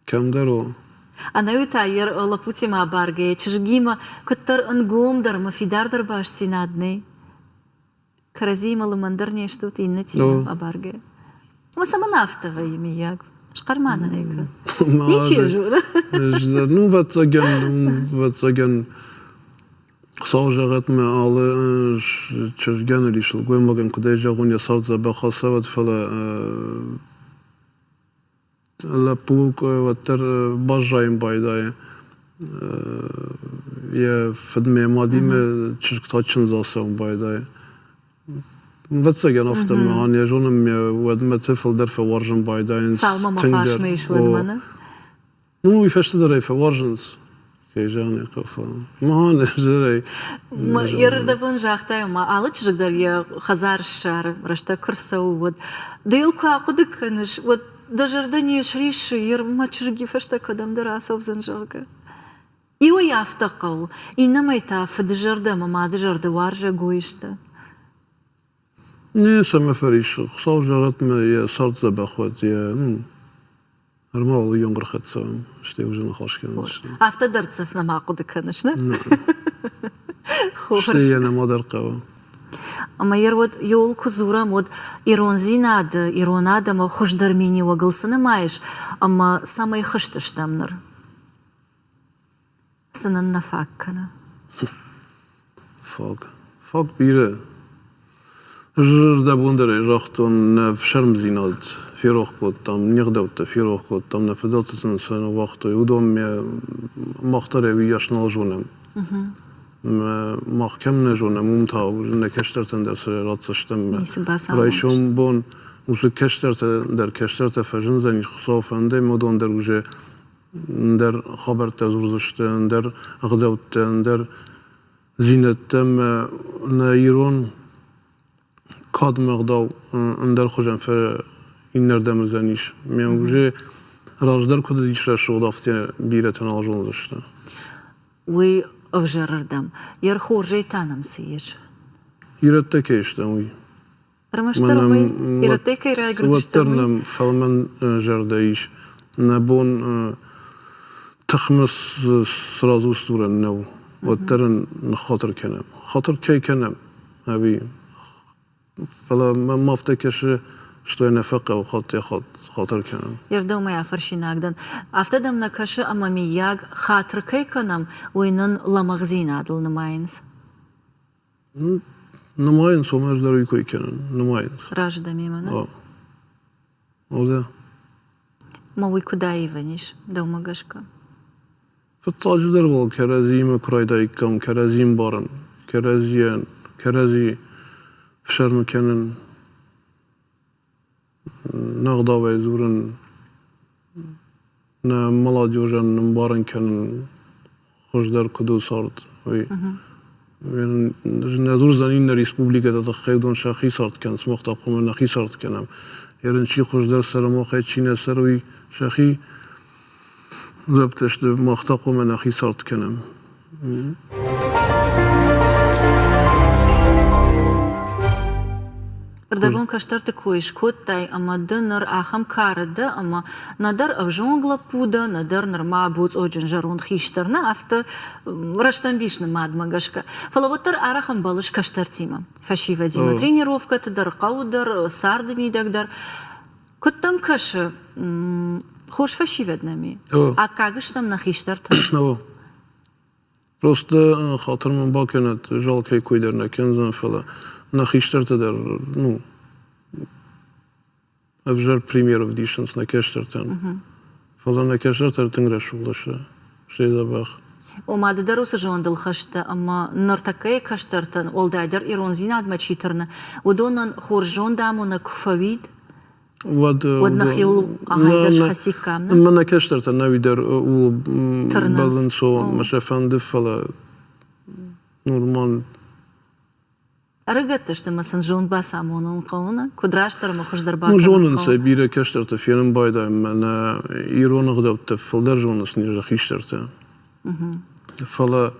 Кӕмдӕр у. Ӕнӕуи та йӕ лӕппутимӕ абаргӕйӕ чызгимӕ куыддӕр ӕнгомдӕр ӕмӕ фидардӕр бастдзинад нӕй. Кӕрӕдзиимӕ лымӕндӕр не стут иннӕтимӕ абаргӕйӕ. Ӕмӕ цӕмӕн афтӕ вӕййы, мыййаг? Схъӕр ма нын ӕй кӕн. Ничи йӕ зоны. Ну, ӕвӕццӕгӕн, ӕвӕццӕгӕн, Хуыцау зӕгъӕд мӕ алы чызгӕн ӕви сылгоймагӕн, куыдӕй зӕгъон, йӕ цард дзӕбӕх ацӕуӕд, фӕлӕ лӕппу уӕддӕр баззайын байдайы. Йӕ фыдмӕ мадимӕ чызг та чындз ацӕуын байдайы. Ӕвӕццӕгӕн, афтӕ мӕ йӕ зонын, уӕдмӕ фылдӕр фӕуарзын байдайынц. Цалынмӕ мӕ фарсмӕ ис, уӕдмӕ нӕ? Ну, уый фӕстӕдӕр ӕй фӕуарзынц, кӕй зӕгъын ӕй хъӕуы. Мӕн ӕвзӕрӕй. Йе рдӕбон загътай, ма алы чызг дӕр йӕ хӕдзар ссары, рӕстӕг куы рцӕуы, уӕд. Ды йыл куы ахъуыды кӕныс, уӕд дӕ зӕрдӕ не сриссы, йе мӕ чызг фӕстӕ кӕдӕмдӕр ацӕудзӕн, зӕгъгӕ. Иуӕй афтӕ хъӕуы, иннӕмӕй та фыды зӕрдӕ ӕмӕ мады зӕрдӕ уарзӕгой сты. Не, цӕмӕ фӕриссы. Хуыцау зӕгъӕд мӕ йӕ цард дзӕбӕх уӕд, йӕ Нырма уал ӕрхӕццӕ стӕй уже ныхас кӕндзысты. Афтӕ дӕрддзӕф нӕма хъуыды кӕныс, нӕ? Хорз. Стӕй йӕ нӕма дӕр хъӕуы. Ӕмӕ йӕ уӕд иуыл куы дзурӕм, уӕд ирондзинады, ирон адӕмы хуыздӕр миниуӕгыл цы нымайыс ӕмӕ цӕмӕй хызт стӕм ныр? Цы нын нӕ фаг кӕны? Фаг. Фаг бирӕ. Зӕрдӕбондӕрӕй загътон, нӕ фсӕрмдзинад ферох кодтам, не гъдӕуттӕ ферох кодтам, нӕ фыдӕлтӕ сын цы ныууагътой, уыдонмӕ мах дӕр уыйас нал зонӕм. Мах кӕм нӕ зонӕм, уым та нӕ кӕстӕртӕн дӕр цы ратдзыстӕм. Райсом бон уыцы кӕстӕртӕ дӕр кӕстӕртӕ фӕзындзӕнис, Хуыцауы фӕндӕй, уыдон дӕр уже ӕндӕр хабӕрттӕ дзурдзысты, ӕндӕр ӕгъдӕуттӕ, ӕндӕр дзинӕдтӕ ӕмӕ нӕ ирон кадмӕ ӕгъдау ӕндӕр хуызӕн иннӕрдӕм уыдзӕнис. Ме уже раздӕр куыд уыдис рӕсугъд, афтӕ бирӕтӕ нал зондзысты. Уый ӕвзӕрырдӕм. Йе рхорзӕй та нӕм цы ис? Ирӕттӕ кӕй стӕм, уый. Ӕрмӕстдӕр уымӕй ирӕттӕй кӕй райгуырдыстӕм, Уӕддӕр нӕм фӕлмӕн зӕрдӕ ис. Нӕ бон тыхмӕ сразу сдзурӕн нӕу. Уӕддӕр ын ныххатыр кӕнӕм. Хатыр кӕй кӕнӕм, ӕви? Фӕлӕ мӕм афтӕ кӕсы, что нӕ фӕхъӕуы хаттӕй-хатт хатыр кӕнын. Ердӕумӕ афӕрсинаг дӕн. Афтӕ дӕм нӕ кӕсы, ӕмӕ миййаг хатыр кӕй кӕнӕм, уый нын лӕмӕгъдзинадыл нымайынц? Нымайынц, уымӕ ӕз дӕр уый кой кӕнын. Нымайынц. Разы дӕ мемӕ, нӕ? О. О, Ма уый куыд аивӕн ис, дӕумӕ гӕсгӕ? Фыццаджыдӕр уал кӕрӕдзиимӕ куы райдаиккам кӕрӕдзи ӕмбарын, кӕрӕдзийӕн, кӕрӕдзи фсӕрмы кӕнын, нӕ ӕгъдауӕй дзурын, нӕ молодежӕн ӕмбарын кӕнын, хуыздӕр куыд у цард, уый. Нӕ дзурдзӕн иннӕ республикӕты тыххӕй, уыдон сӕхи цард кӕнынц, мах та хъуамӕ нӕхи цард кӕнӕм. Ерын чи хуыздӕр цӕры, махӕй чи нӕ цӕры, уый сӕхи дзуӕпптӕ сты, мах та хъуамӕ нӕхи цард кӕнӕм. Ӕрдӕбон кӕстӕрты кой скодтай ӕмӕ ды ныр ахӕм кары дӕ, ӕмӕ нӕдӕр ӕвзонг лӕппу дӕ, нӕдӕр нырма боцъоджын зӕронд хистӕр нӕ, афтӕ рӕстӕмбис нымадмӕ гӕсгӕ. Фӕлӕ уӕддӕр арӕх ӕмбӕлыс кӕстӕртимӕ, фӕсивӕдимӕ, тренировкӕты дӕр, хъӕуы дӕр, царды мидӕг дӕр. Куыд дӕм кӕсы, хорз фӕсивӕд нӕм и? Аккаг стӕм нӕ хистӕртӕн? Просто хатыр мын бакӕнӕд, жалкӕй кой дӕр нӕ кӕндзӕн, фӕлӕ нӕ хистӕртӕ дӕр, ну, ӕвзӕр пример ӕвдисынц нӕ кӕстӕртӕн. Фӕлӕ нӕ кӕстӕртӕ тынг рӕсугъд сты, стӕй дзӕбӕх. Ома ды дӕр уыцы зондыл хӕст дӕ ӕмӕ ныртӕккӕйы кӕстӕртӕн, уӕлдайдӕр ирондзинадмӕ чи тырны, уыдонӕн хорз зондамонӕг куы фӕуид, уӕд уӕд нӕхиуыл ахӕм схӕциккам, нӕ? Мӕ нӕ кӕстӕртӕ нӕуи дӕр ууыл бӕллынц, мӕ сӕ фӕнды, фӕлӕ нормал. Ӕрыгӕттӕ сты ӕмӕ сын зонд бацамонын хъӕуы, нӕ? Куыд растдӕр ӕмӕ хуыздӕр бакӕнын Ну, зонынц ӕй, бирӕ кӕстӕртӕ фенын байдайын, мӕнӕ ирон ӕгъдӕуттӕ фылдӕр зонынц не хистӕртӕ. Фӕлӕ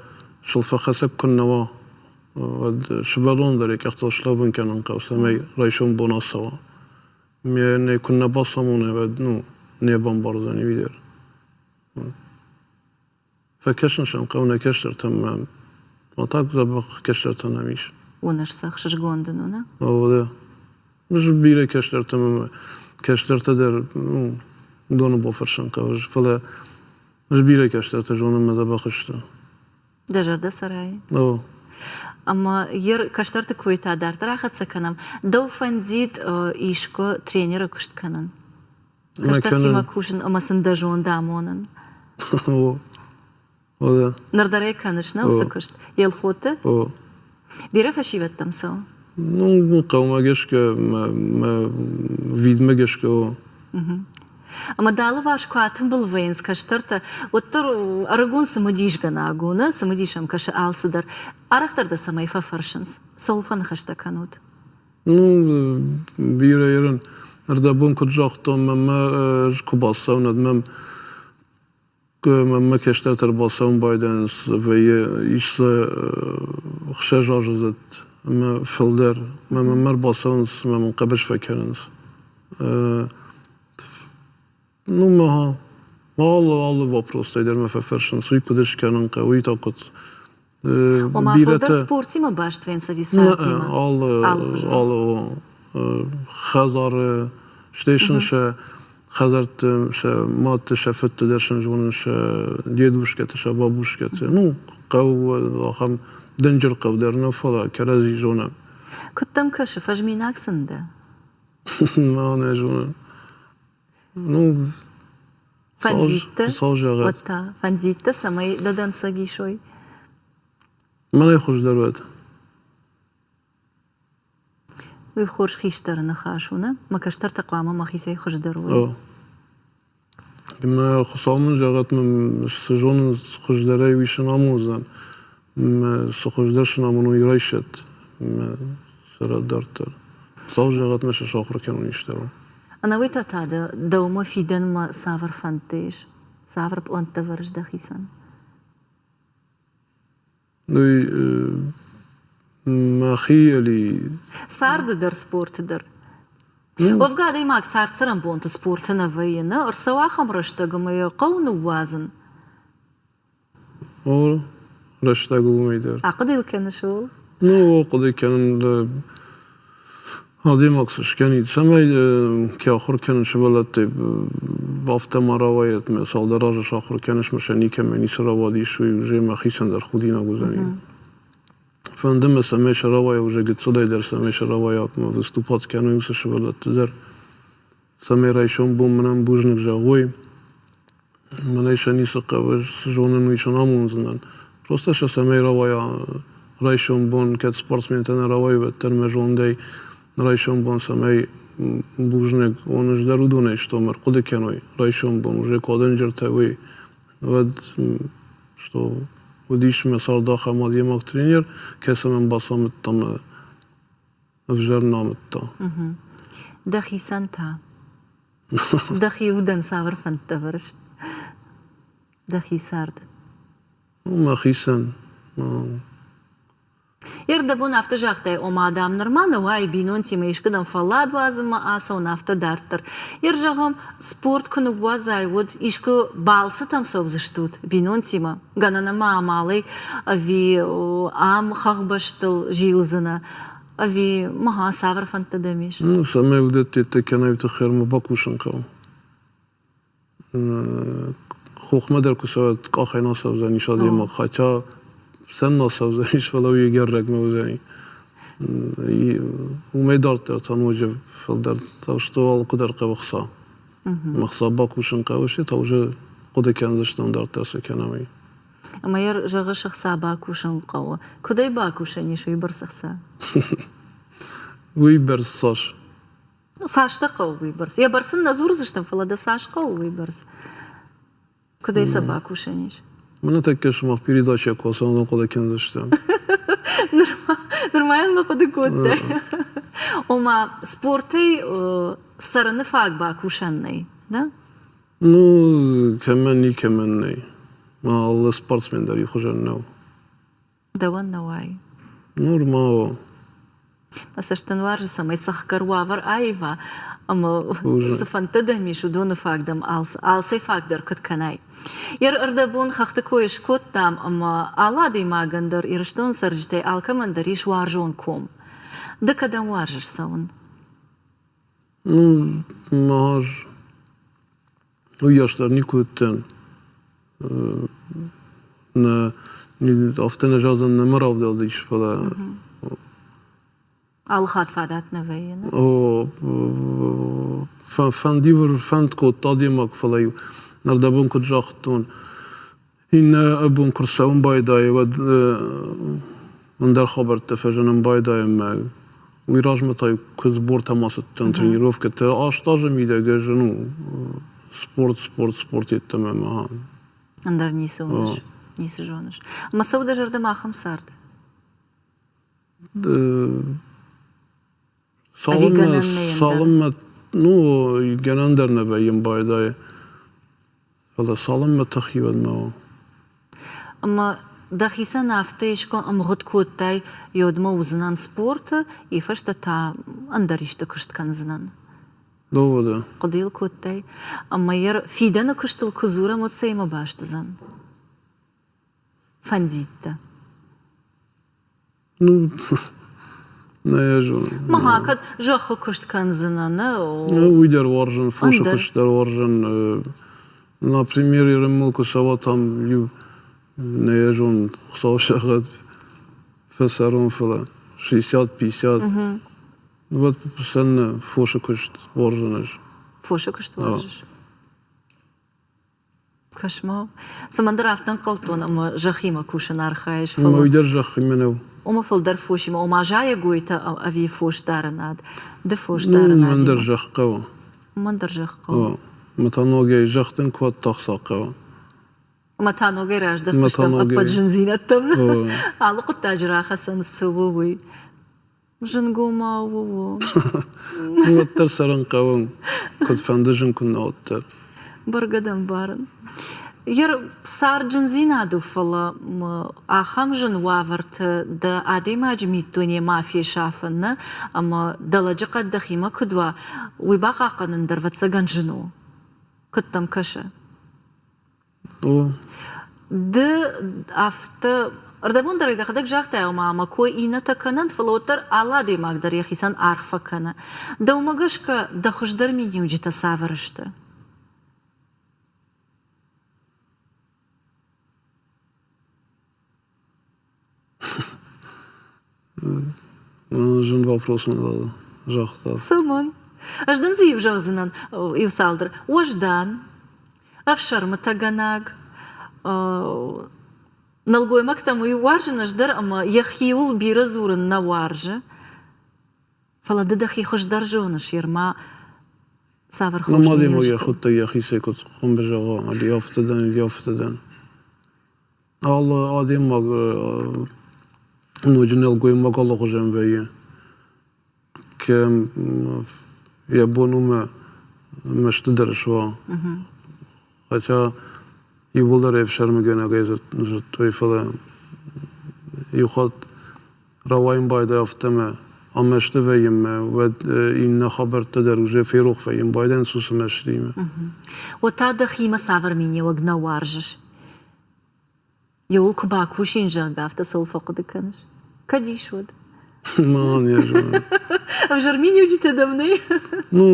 сыл фӕхӕцӕг куыннӕ уа, уӕд сывӕллон дӕр йӕ къӕхтыл слӕууын кӕнын хъӕуы, цӕмӕй райсом бон ацӕуа. Ме куыннӕ бацамона, уӕд ну, не бамбардзӕни уый дӕр. Фӕкӕсын сӕм хъӕуы нӕ кӕстӕртӕм ма так дзӕбӕх кӕстӕртӕ нӕм ис. Уыныс сӕ ӕхсызгон дын у, нӕ? О, да. Бирӕ кӕстӕртӕм ӕмӕ кӕстӕртӕ дӕр ну, уыдоны бафӕрсын хъӕуы, фӕлӕ ӕз бирӕ кӕстӕртӕ зонын мӕ дзӕбӕх сты. Дӕ зӕрдӕ цӕрай? О. Ӕмӕ йе кӕстӕрты кой та дарддӕр ахӕццӕ кӕнӕм. Дӕу фӕндид искуы тренеры куыст кӕнын? Кӕстӕртимӕ кусын ӕмӕ сын дӕ зонд амонын? О. О, да. Ныр дӕр ӕй кӕныс, нӕ, уыцы куыст? Елхоты? О. Бирӕ фӕсивӕдтӕм цӕуы? Ну, хъӕумӕ гӕсгӕ, мӕ видмӕ гӕсгӕ, о. Ӕмӕ дӕ алыварс куы атымбыл вӕййынц кӕстӕртӕ, уӕддӕр ӕрыгон цымыдисгӕнаг у, нӕ? Цымыдис ӕм кӕсы алцыдӕр. Арӕхдӕр дӕ цӕмӕй фӕфӕрсынц? Цӕуыл фӕныхӕстӕ кӕнут? Ну, бирӕ ерын. Ӕрдӕбон куыд загътон, мӕнмӕ ӕз куы бацӕуын, уӕд мӕм мӕнмӕ кӕстӕртӕ ӕрбацӕуын байдайынц, вӕййы ис сӕ 6 азы ӕмӕ фылдӕр. Мӕнмӕ ӕрбацӕуынц ӕмӕ мын хъӕбыс фӕкӕнынц. Ну, ма алы алы вопростӕй дӕр мӕ фӕфӕрсынц, уый куыд скӕнын хъӕуы, уый та куыд. Ома фылдӕр спортимӕ баст вӕййынц ӕви цардимӕ? Алы, алы хӕдзары, стӕй сын сӕ хӕдзӕртты, сӕ мадты, сӕ фыдты дӕр сын зонын, сӕ дедушкӕты, сӕ бабушкӕты. Ну, хъӕу ахӕм дынджыр хъӕу дӕр нӕ, фӕлӕ кӕрӕдзи зонӕм. Куыд дӕм кӕсы, фӕзминаг сын дӕ? Ма нӕ зонын. Ну, Фӕндидтӕ, уӕд та фӕндидтӕ, цӕмӕй дӕ дӕнцӕг исой? Мӕнӕй хуыздӕр уӕд. Уый хорз хистӕры ныхас у, нӕ? Мӕ кӕстӕртӕ хъуамӕ мӕхицӕй хуыздӕр уой. Мӕ Хуыцау мын зӕгъӕд, мӕ цы зонын хуыздӕрӕй, уый сын амондзӕн. Мӕ цы хуыздӕр сын амоной, уый райсӕд. Мӕ цӕрӕд дарддӕр. Хуыцау зӕгъӕд, мӕ сӕ сахуыр кӕнон истӕуыл. Ӕнӕуый та та дӕ дӕумӕ фидӕнмӕ цавӕр фӕндтӕ ис? Цавӕр пълӕнттӕ вӕрыс дӕхицӕн? Уый мӕхи ӕли... Царды дӕр, спорты дӕр. Уӕвгӕ адӕймаг цард-цӕрӕнбонты спорты нӕ вӕййы, нӕ? Ӕрцӕуы ахӕм рӕстӕг ӕмӕ йӕ хъӕуы ныууадзын. О, рӕстӕг уымӕй дӕр. Ахъуыды йыл кӕныс ууыл? Ну, хъуыды кӕнын адӕймаг цы скӕнид, цӕмӕй ке ахуыр кӕнын сывӕллӕтты афтӕ ма рауайӕд, мӕ цалдӕр азы сахуыр кӕныс, мӕ сӕ никӕмӕ ницы рауадис, уый уже мӕхицӕн дӕр худинаг уыдзӕни. Фӕнды мӕ, цӕмӕй сӕ рауайа уже гыццылӕй дӕр, цӕмӕй сӕ рауайа ӕмӕ выступать кӕной уыцы сывӕллӕтты дӕр. Цӕмӕй райсом бон мӕнӕн бузныг зӕгъой, мӕнӕй сӕ ницы хъӕуы, цы зонын, уый сын амондзынӕн. Просто сӕ цӕмӕй рауайа райсом бон, кӕд спортсментӕ нӕ рауайы, уӕддӕр мӕ зондӕй райсом бон цӕмӕй бузныг уон, ӕз дӕр уыдонӕй стом ӕрхъуыды кӕной райсом бон уже куы адӕнджыртӕ уой, уӕд что уыдис мӕ царды ахӕм адӕймаг тренер, кӕцы мӕм бацамыдта мӕ ӕвзӕр нӕ амыдта. Дӕхицӕн та? Дӕхи удӕн цавӕр фӕндтӕ вӕрыс? Дӕхи царды? Мӕхицӕн. Ӕрдӕбон афтӕ загътай, ома, дам, нырма нӕ уайы бинонтимӕ искуыдӕм фӕллад уадзынмӕ ацӕуын, афтӕ дарддӕр. Ер зӕгъӕм, спорт куы ныууадзай, уӕд искуы балцытӕм цӕудзыстут бинонтимӕ? Гӕнӕн ӕмӕ амалӕй ӕви ам хӕхбӕстыл зилдзынӕ, ӕви мӕ цавӕр фӕндтӕ дӕм ис? Ну, цӕмӕй уыдӕттӕ кӕнай, тыххӕй ма бакусын хъӕуы. Хохмӕ дӕр куы цӕуӕд, къахӕй нал цӕудзӕнис адӕймаг, хотя сӕн нал цӕудзӕнис, фӕлӕ уый ӕгӕр рӕгмӕ уыдзӕни. Уымӕй дарддӕр та ноджы фылдӕр что алкуыдӕр хъӕуы хца. Ӕхца бакусын хъӕуы, стӕй та уже хъуыды кӕндзыстӕм дарддӕр цы кӕнӕм, уый. Ӕмӕ йӕ зӕгъыс, ӕхца бакусын хъӕуы. Куыдӕй бакусӕн ис уыйбӕрц ӕхца? Уыйбӕрц цас? Цас дӕ хъӕуы уыйбӕрц? Йӕ бӕрц ын нӕ дзурдзыстӕм, фӕлӕ дӕ цас хъӕуы уыйбӕрц? Куыдӕй сӕ бакусӕн ис? Мӕнӕ тӕккӕ сымах передачӕ куы ацӕуын хъуыды кӕндзыстӕм. Нырма йыл хъуыды кодтай. Ома, спортӕй цӕрыны фаг бакусӕн нӕй, да? Ну, кӕмӕн никӕмӕн нӕй. Алы спортсмен дӕр иухуызӕн нӕу. Дӕуӕн нӕ уайы? Нырма о. Мӕ цӕст дын уарзы, цӕмӕй цӕхгӕр уавӕр аива ӕмӕ цы фӕндтӕ дӕм ис, уыдоны фаг дӕм алцӕй фаг дӕр куыд кӕнай. Йе рдӕбон хӕхты кой скодтам ӕмӕ алы адӕймагӕн дӕр Ирыстоны цӕрджытӕй алкӕмӕн дӕр ис уарзон ком. Ды кӕдӕм уарзыс цӕуын? Ну, ӕз уыйас дӕр никуы уыдтӕн. Нӕ, афтӕ нӕ зӕгъдзӕн, нӕ мӕ равдӕлдис, фӕлӕ Алы хатт фадат нӕ вӕййы, нӕ? О, фӕнд-иу фӕнд кодта адӕймаг, фӕлӕ-иу ӕрдӕбон куыд загътон, Иннӕ бон куы рцӕуын байдайы, уӕд ӕндӕр хабӕрттӕ фӕзынын байдайы ӕмӕ уый размӕ та куы сбортӕм ацыдтӕн тренировкӕтӕ, 8 азы мидӕг ӕз ну, спорт, спорт, спорт йеддӕмӕ ма. Ӕндӕр ницы уыныс, ницы зоныс. Ӕмӕ цӕуы дӕ зӕрдӕмӕ ахӕм цард? Цалынмӕ, цалынмӕ, ну, гӕнӕн дӕр нӕ вӕййын байдайы. Фӕлӕ цалынмӕ тых уӕдмӕ у. Ӕмӕ дӕхицӕн афтӕ искуы ӕмгъуыд кодтай, йодмӕ уыдзынӕн спорты, и фӕстӕ та ӕндӕр исты куыст кӕндзынӕн? Доводы. Хъуыды йыл кодтай? Ӕмӕ йӕ фидӕны куыстыл куы дзурӕм, уӕд цӕимӕ баст уыдзӕн? Фӕндид дӕ? Ну, нӕ йӕ зонын. Мага кӕд зӕххы куыст кӕндзынӕ, нӕ? Ну, уый дӕр уарзын, фосы куыст дӕр уарзын. Например, Ирынмыл куы цӕуа, там иу, нӕ йӕ зонын, Хуыцау зӕгъӕд, фӕцӕрон, фӕлӕ 60-50. Вот сӕн фосы куыст уарзын ӕз. Фосы куыст уарзыс? Кӕс-ма, цӕмӕндӕр афтӕ ӕнхъӕлдтон, ӕмӕ зӕххимӕ кусын архайыс, фӕлӕ... Уый дӕр зӕххимӕ нӕу. Ома фылдӕр фосимӕ, ома зайӕгойтӕ ӕви фосдарынад? Ды фосдарынадимӕ? Мӕн дӕр зӕхх хъӕуы. Мӕн дӕр зӕхх хъӕуы. Мӕ та ногӕй зӕхх дын куы ӕддӕхса хъӕуы. Ӕмӕ та ногӕй раздӕхтыстӕм ӕппӕт зындзинӕдтӕм. Алы хъуыддаджы рахӕцӕн цы у, уый. Зынгомау у. Уӕддӕр цӕрын хъӕуы, куыдфӕнды зын куы нӕ уӕддӕр. Бӕргӕ дӕ мбарын. Йе цард зындзинад у, фӕлӕ ахӕм зын уавӕрты дӕ адӕймаджы миддуне ма фесафын нӕ, ӕмӕ дӕ лӕджыхъӕд дӕхимӕ куыд уа, уый бахъахъхъӕнын дӕр, ӕвӕццӕгӕн, зын у. Куыд дӕм кӕсы? Ды афтӕ ӕрдӕбон дӕр ӕй дӕхӕдӕг загътай, ома мӕ кой иннӕтӕ кӕнӕнт, фӕлӕ уӕддӕр алы адӕймаг дӕр йӕхицӕн аргъ фӕкӕны. Дӕумӕ гӕсгӕ дӕ хуыздӕр миниуджытӕ цавӕр сты? Зын вопрос мын загъта. Цӕмӕн? Ӕз дын дзы иу зӕгъдзынӕн иу цалдӕр. Уӕздан, ӕфсӕрмытӕгӕнаг, нӕлгоймӕгтӕм уый уарзын ӕз дӕр ӕмӕ йӕхиуыл бирӕ дзурын нӕ уарзы. Фӕлӕ ды дӕхи хуыздӕр зоныс, Ерма, цавӕр хорз Мад ӕмӕ йӕхуыдтӕг йӕхицӕй куыд хъуамӕ зӕгъа, ӕви афтӕ дӕн, ӕви афтӕ дӕн. Алы адӕймаг ноджы нӕлгоймаг алыхуызӕн вӕййы. Кӕм йӕ бон у мӕ мӕсты дӕр суа. Хотя иууылдӕр ӕфсӕрмыгӕнӕгӕй зыдтой, фӕлӕ иу хатт рауайын байдайы афтӕ мӕ амӕсты вӕййын мӕ, уӕд иннӕ хабӕрттӕ дӕр уже ферох вӕййын, байдайынц уыцы мӕстимӕ. Уӕд та дӕхимӕ цавӕр миниуӕг нӕ уарзыс? Иуыл куы бакусин, зӕгъгӕ, афтӕ цӕуыл фӕхъуыды кӕныс? Кӕд ис, уӕд? Ма, не зонын. Ӕвзӕр миниуджытӕ дӕм нӕй? Ну,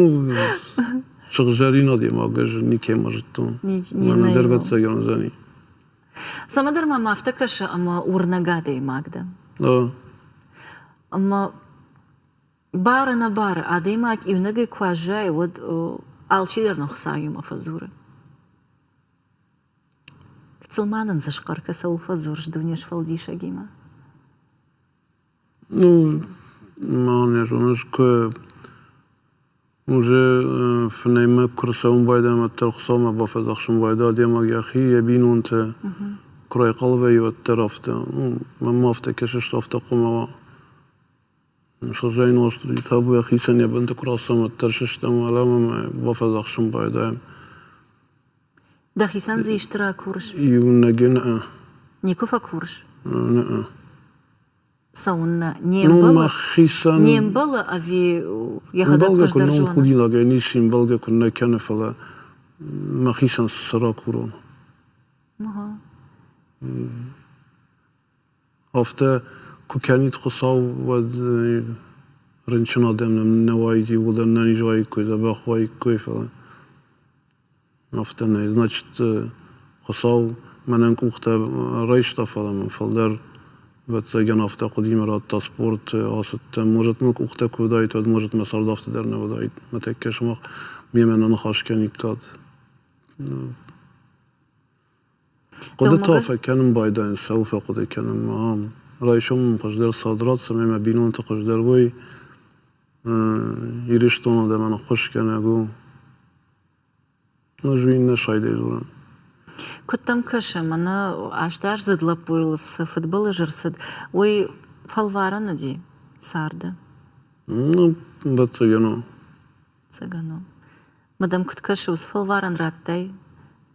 сыгъзӕрин адӕймаг ӕз никӕмӕ зыдтон. Мӕнӕ дӕр ӕвӕццӕгӕн уыдзӕни. Цӕмӕдӕр мӕм афтӕ кӕсы, ӕмӕ уырнӕг адӕймаг дӕ. Ӕмӕ бар-ӕнӕбары адӕймаг иунӕгӕй куы аззайы, уӕд алчидӕр нын Хуыцауимӕ фӕдзуры. Гыццыл ма нын дзы схъӕр кӕ, цӕуыл фӕдзурыс дуне сфӕлдисӕгимӕ? Ну, ма не зоныс, куы уже фынӕймӕ куы рцӕуын байдайӕм, уӕддӕр Хуыцаумӕ бафӕдзӕхсын байдайа адӕймаг йӕхи, йӕ бинонтӕ куы райхъал вӕййы, уӕддӕр афтӕ. Мӕнмӕ афтӕ кӕсыс, афтӕ хъуамӕ уа. Сызӕй нозт табу йӕхицӕн йӕ бынты куы рацӕуӕм, уӕддӕр сыстӕм уӕлӕмӕ ӕмӕ бафӕдзӕхсын байдайӕм. Дӕхицӕн дзы исты ракурыс? Иунӕгӕй нӕ. Никуы фӕкурыс? Нӕ. Цӕуыннӕ? Не мбӕлы? мӕхицӕн... Не мбӕлы ӕви йӕхӕдӕг хуыздӕр зоны? Худинагӕй ницы ӕмбӕлгӕ куы нӕ кӕны, фӕлӕ мӕхицӕн цы ракурон? Афтӕ куы кӕнид Хуыцау, уӕд рынчын адӕм нӕ уаид, иууылдӕр нӕниз уаиккой, дзӕбӕх уаиккой, фӕлӕ афтӕ нӕ. Значит, Хуыцау мӕнӕн къухтӕ райста, фӕлӕ мын фылдӕр, ӕвӕццӕгӕн, афтӕ хъуыдимӕ радта спорт, ацыдтӕн. Может, мыл къухтӕ куы уыдаид, уӕд, может, мӕ цард афтӕ дӕр нӕ уыдаид. Мӕ тӕккӕ сымах мемӕ нӕ ныхас кӕниккат. Хъуыдытӕ фӕкӕнын байдайынц, цӕуыл фӕхъуыды кӕнын. Райсом мын хуыздӕр цард ратт, цӕмӕй мӕ бинонты хуыздӕр уой. Ирыстоны адӕмӕн ӕххуысгӕнӕг у. Ӕз уый иннӕ сайдӕй дзурын. Куыд дӕм кӕсы, мӕнӕ астаздзыд лӕппуйыл цы фыдбылыз ӕрцыд, уый фӕлварӕн уыди царды? Ну, ӕвӕццӕгӕн у. Ӕвӕццӕгӕн у. Ма дӕм куыд кӕсы, уыцы фӕлварӕн радтай?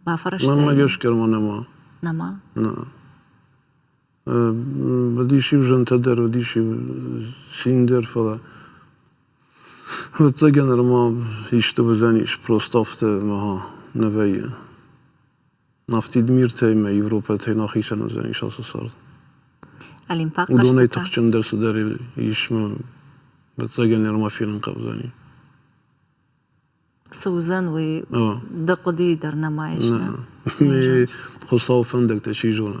Бафӕрӕзтай? Мӕнмӕ гӕсгӕ ма нӕма. Нӕма? Нӕ. Уыдис-иу зынтӕ дӕр, уыдис-иу цин дӕр, фӕлӕ ӕвӕццӕгӕн нырма исты уыдзӕнис, просто афтӕ ага, нӕ вӕййы. Афтид миртӕй ӕмӕ Европӕтӕй нӕхицӕн уыдзӕнис ацы цард. Олимпаг Уыдонӕй тыхджындӕр цыдӕр ис мӕ ӕвӕццӕгӕн нырма фенын хъӕудзӕни. Цы уыдзӕн, уый дӕ хъуыдыйы дӕр нӕма ис, нӕ? Хуыцауы фӕндӕгтӕ чи зоны.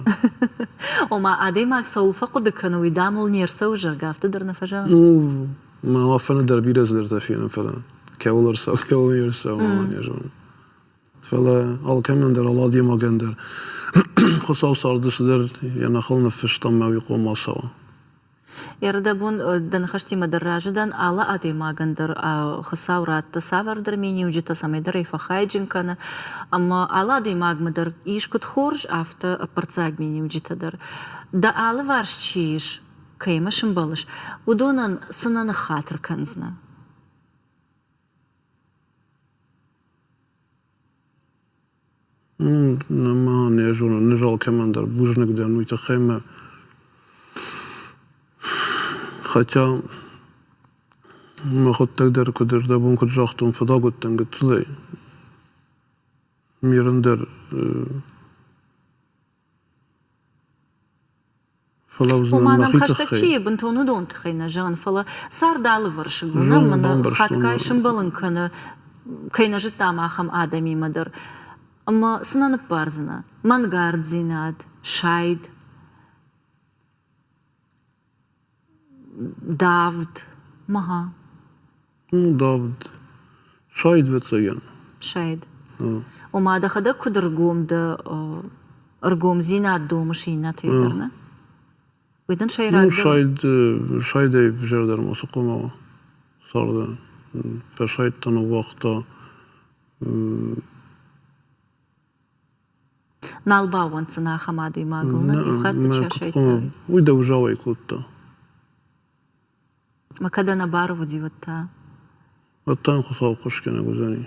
Ома, адӕймаг цӕуыл фӕхъуыды кӕны, уый дам ыл не рцӕуы, зӕгъгӕ, афтӕ дӕр нӕ фӕзӕгъынц? Ну, мӕ афӕны дӕр бирӕ цыдӕртӕ фенын, фӕлӕ кӕуыл ӕрцӕуы, кӕуыл не рцӕуы, мӕ не зонын. Фӕлӕ алкӕмӕн дӕр, алы адӕймагӕн дӕр Хуыцау царды цыдӕр йӕ ныхыл ныффыста мӕ уый хъуамӕ ацӕуа. Ӕрдӕбон дӕ ныхӕстимӕ дӕр разы дӕн, алы адӕймагӕн дӕр Хуыцау радты цавӕрдӕр миниуджытӕ, цӕмӕйдӕр ӕй фӕхайджын кӕны. Ӕмӕ алы адӕймагмӕ дӕр ис куыд хорз, афтӕ ӕппӕрццаг миниуджытӕ дӕр. Дӕ алыварс чи ис, кӕимӕ сымбӕлыс, уыдонӕн цы нӕ ныххатыр кӕндзынӕ? Ма нӕ зонын, ӕз алкӕмӕн дӕр бузныг дӕн уый тыххӕй мӕ хотя мӕхуыдтӕг дӕр куыд ӕрдӕбон куыд загътон, фӕдаг уыдтӕн гыццылӕй. Ме рындӕр Ома нӕм хӕстӕг чи и, бынтон уыдон тыххӕй нӕ зӕгъын, фӕлӕ цард алывӕрсыг у. Нӕм мӕнӕ хатгай сымбӕлын кӕны, кӕй нӕ зыдтам, ахӕм адӕмимӕ дӕр. Ӕмӕ цы нӕ ныббардзынӕ? Мӕнгарддзинад, сайд. Давд. Мага. Ну, давд. Сайд ӕвӕццӕгӕн. Сайд. Ома дӕхӕдӕг куыд ӕргом дӕ, ӕргомдзинад домыс иннӕтӕй дӕр, нӕ? Уый дын сӕйрагдӕр Ну, сайд, сайдӕй ӕвзӕрдӕр ма цы хъуамӕ уа царды. Фӕсайдта, ныууагъта. Нал баууӕнддзынӕ ахӕм адӕймагыл, нӕ? Иу хатт чи асайдта. Уый дӕу зауӕй кодта. Мӕ кӕд ӕнӕбары уыди, уӕд та? Уӕд та Хуыцау ххуысгӕнӕг уыдзӕни.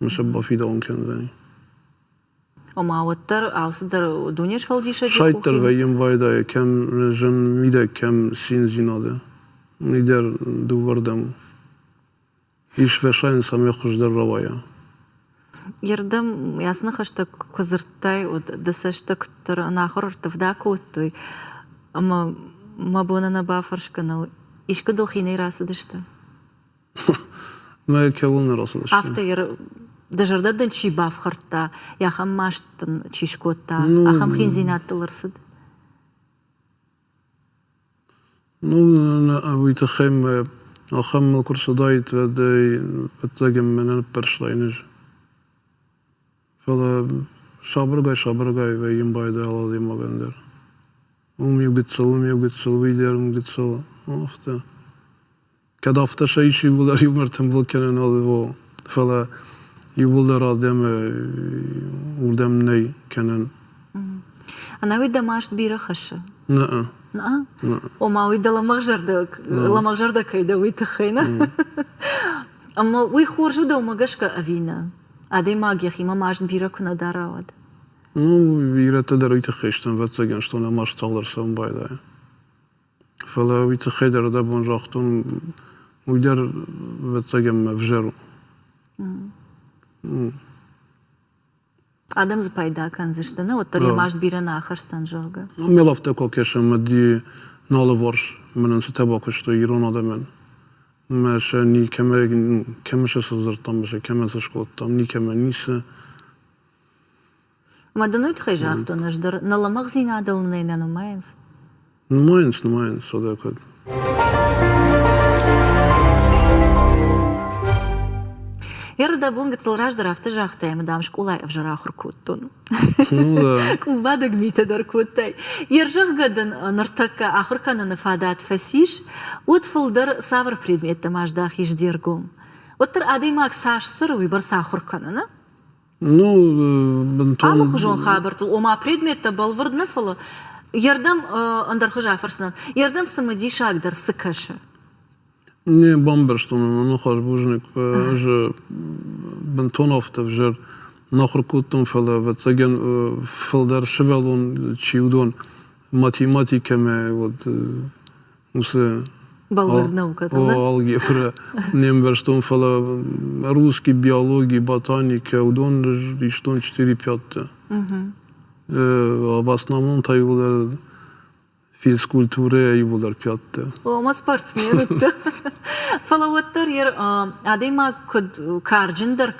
Мӕ сӕ бафидауын кӕндзӕни. Ома уӕддӕр алцыдӕр дунесфӕлдисӕджы Сайд дӕр вӕййын байдайы кӕм зын мидӕг, кӕм циндзинады. Уый дӕр дыууӕрдӕм у. Ис фӕсайын, цӕмӕй хуыздӕр рауайа. Йе рдӕм ацы ныхӕстӕ куы дзырдтай, уӕд дӕ цӕстӕ куыддӕр ӕнахуыр ӕрттывд акодтой, ӕмӕ мӕ бон ӕнӕ бафӕрсгӕ нӕу, искуы дыл хинӕй рацыдысты? Мӕ кӕуыл нӕ рацыдысты? Афтӕ дӕ зӕрдӕ дын чи бафхӕрдта, ахӕм маст дын чи скодта, ахӕм хиндзинад дыл ӕрцыд? Ну, уый тыххӕй мӕ ахӕм мыл куы рцыдаид, уӕд ӕй ӕцӕгӕн мӕ нӕ ныппӕрстаин ӕз. Фӕлӕ сабыргай-сабыргай вӕййын байдайы адӕймагӕн дӕр. Уым иу гыццыл, уым иу гыццыл, уый дӕр уым гыццыл, афтӕ. Кӕд афтӕ сӕ ис иууылдӕр иумӕ ӕртымбыл кӕнӕн о, фӕлӕ иууылдӕр адӕмы уырдӕм нӕй кӕнӕн. Ӕнӕуи дӕ маст бирӕ хӕссы? Нӕ. Нӕ? Ома уый дӕ лӕмӕгъзӕрдӕ кӕй дӕ, уый тыххӕй, нӕ? Ӕмӕ уый хорз у дӕумӕ гӕсгӕ ӕви нӕ? Адӕймаг йӕхимӕ маст бирӕ куы нӕ дара, уӕд. Ну, ирӕттӕ дӕр уый тыххӕй сты, ӕвӕццӕгӕн, что нӕ маст тагъддӕр цӕуын байдайы. Фӕлӕ уый тыххӕй дӕр дӕ бон загътон, уый дӕр, ӕвӕццӕгӕн, ӕвзӕр у. Адӕм дзы пайда кӕндзысты, нӕ, уӕддӕр йӕ маст бирӕ нӕ ахӕсдзӕн, зӕгъгӕ. Мел афтӕ куы акӕсӕм, ӕмӕ нӕ алыварс мӕнӕн цытӕ бакуыстой ирон адӕмӕн. Мӕ сӕ никӕмӕ, кӕмӕ сӕ цы дзырдтам, мӕ сӕ кӕмӕн цы скодтам, никӕмӕ ницы. Ӕмӕ дын уый тыххӕй загътон ӕз дӕр, нӕ лӕмӕгъдзинадыл нын ӕй нӕ нымайынц. Нымайынц, нымайынц, уӕдӕ куыд. Ердӕбон гыццыл раздӕр афтӕ загътай, ӕмӕ, дам, скъолайы ӕвзӕр ахуыр кодтон. Къулбадӕг митӕ дӕр кодтай. Йе рзӕгъгӕ дын ныртӕккӕ ахуыр кӕныны фадат фӕцис, уӕд фылдӕр цавӕр предметтӕм аздахис де ргом? Уӕддӕр адӕймаг цас цӕры, уыйбӕрц ахуыр кӕны, нӕ? Ну, бынтон... Алыхуызон хабӕрттыл, ома предметтӕ бӕлвырд нӕ, фӕлӕ йе рдӕм ӕндӕр хуыз афӕрсынӕн, йе рдӕм цымыдисагдӕр цы кӕсы? Не бамбӕрстон ӕмӕ ныхас бузныг. Ӕз бынтон афтӕ ӕвзӕр нӕ ахуыр кодтон, фӕлӕ, ӕвӕццӕгӕн, фылдӕр сывӕллон чи уыдон математикӕмӕ вот уыцы Бӕлвырд наукӕтӕ, нӕ? Алгебрӕ не мбӕрстон, фӕлӕ русский, биологи, ботаникӕ, уыдон истон четыре пятты. В основном та иууылдӕр физкультурӕйӕ иууылдӕр пятты. Ома спортсмен уыдтӕ. Фӕлӕ уӕддӕр адӕймаг куыд карджындӕр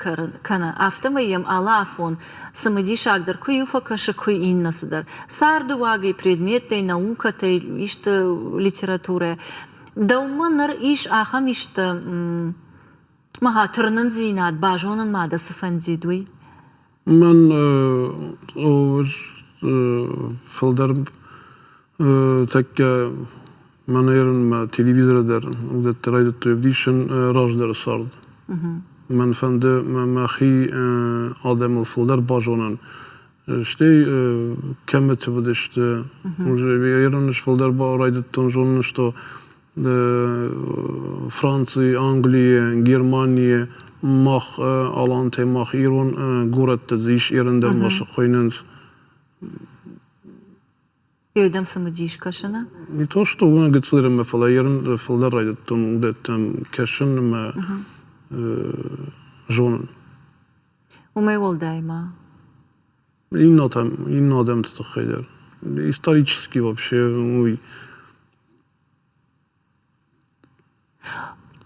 кӕны, афтӕмӕй йӕм алы афон цымыдисагдӕр куы иу фӕкӕсы, куы иннӕ цыдӕр. Царды уагӕй, предметтӕй, наукӕтӕй, исты литературӕ. Дӕумӕ ныр ис ахӕм исты мӕгъа тырнындзинад, базонын ма дӕ цы фӕндид, уый? Мӕн фылдӕр тӕккӕ мӕнӕ мӕ телевизоры дӕр уыдӕттӕ райдыдтой ӕвдисын раздӕры цард. Мӕн фӕнды мӕхи адӕмыл фылдӕр базонын. Стӕй кӕмыты уыдысты, ерын фылдӕр райдыдтон зонын, что Францийы, Английы, Германийы мах алантӕ, мах ирон горӕтты дзы ис ерын дӕр ма цы хуыйнынц. Йедӕм цымыдис кӕсыны? Не то что уымӕн гыццыл ӕмӕ фӕлӕ ерын фылдӕр райдыдтон уыдӕттӕм кӕсын ӕмӕ зонын. Уымӕй уӕлдай ма? Иннӕтӕм, иннӕ адӕмты тыххӕй дӕр. Исторически вообще уый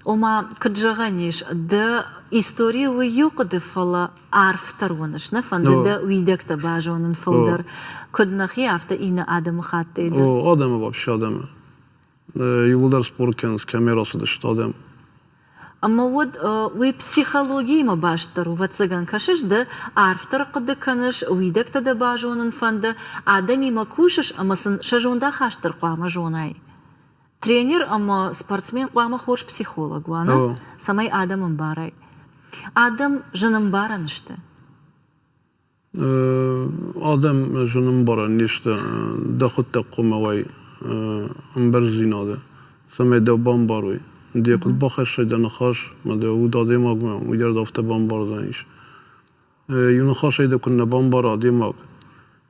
Ома, куыд зӕгъӕн ис, дӕ историйы уый иу хъуыды, фӕлӕ арфдӕр уыныс, нӕ фӕнды дӕ уидӕгтӕ базонын фылдӕр, куыд нӕхи, афтӕ иннӕ адӕмыхаттӕй дӕр. О, адӕмы вообще адӕмы. Иууылдӕр спорт кӕнынц, кӕмӕй рацыдысты адӕм. Ӕмӕ уӕд уый психологиимӕ баст дӕр у, ӕвӕццӕгӕн, кӕсыс ды, арфдӕр хъуыды кӕныс, уидӕгтӕ дӕ базонын фӕнды, адӕмимӕ кусыс ӕмӕ сын сӕ зондахаст дӕр хъуамӕ зонай. Тренер ӕмӕ спортсмен хъуамӕ хорз психолог уа, нӕ? Цӕмӕй адӕм ӕмбарай. Адӕм зын ӕмбарӕн сты. Адӕм зын ӕмбарӕн не сты, дӕхуыдтӕг хъуамӕ уай ӕмбӕрстдзинады, цӕмӕй дӕу бамбарой. Де куыд бахӕссай дӕ ныхас ӕмӕ дӕ уд адӕймагмӕ, уый дӕр дӕ афтӕ бамбардзӕнис. Иу ныхасӕй дӕ куыннӕ бамбара адӕймаг,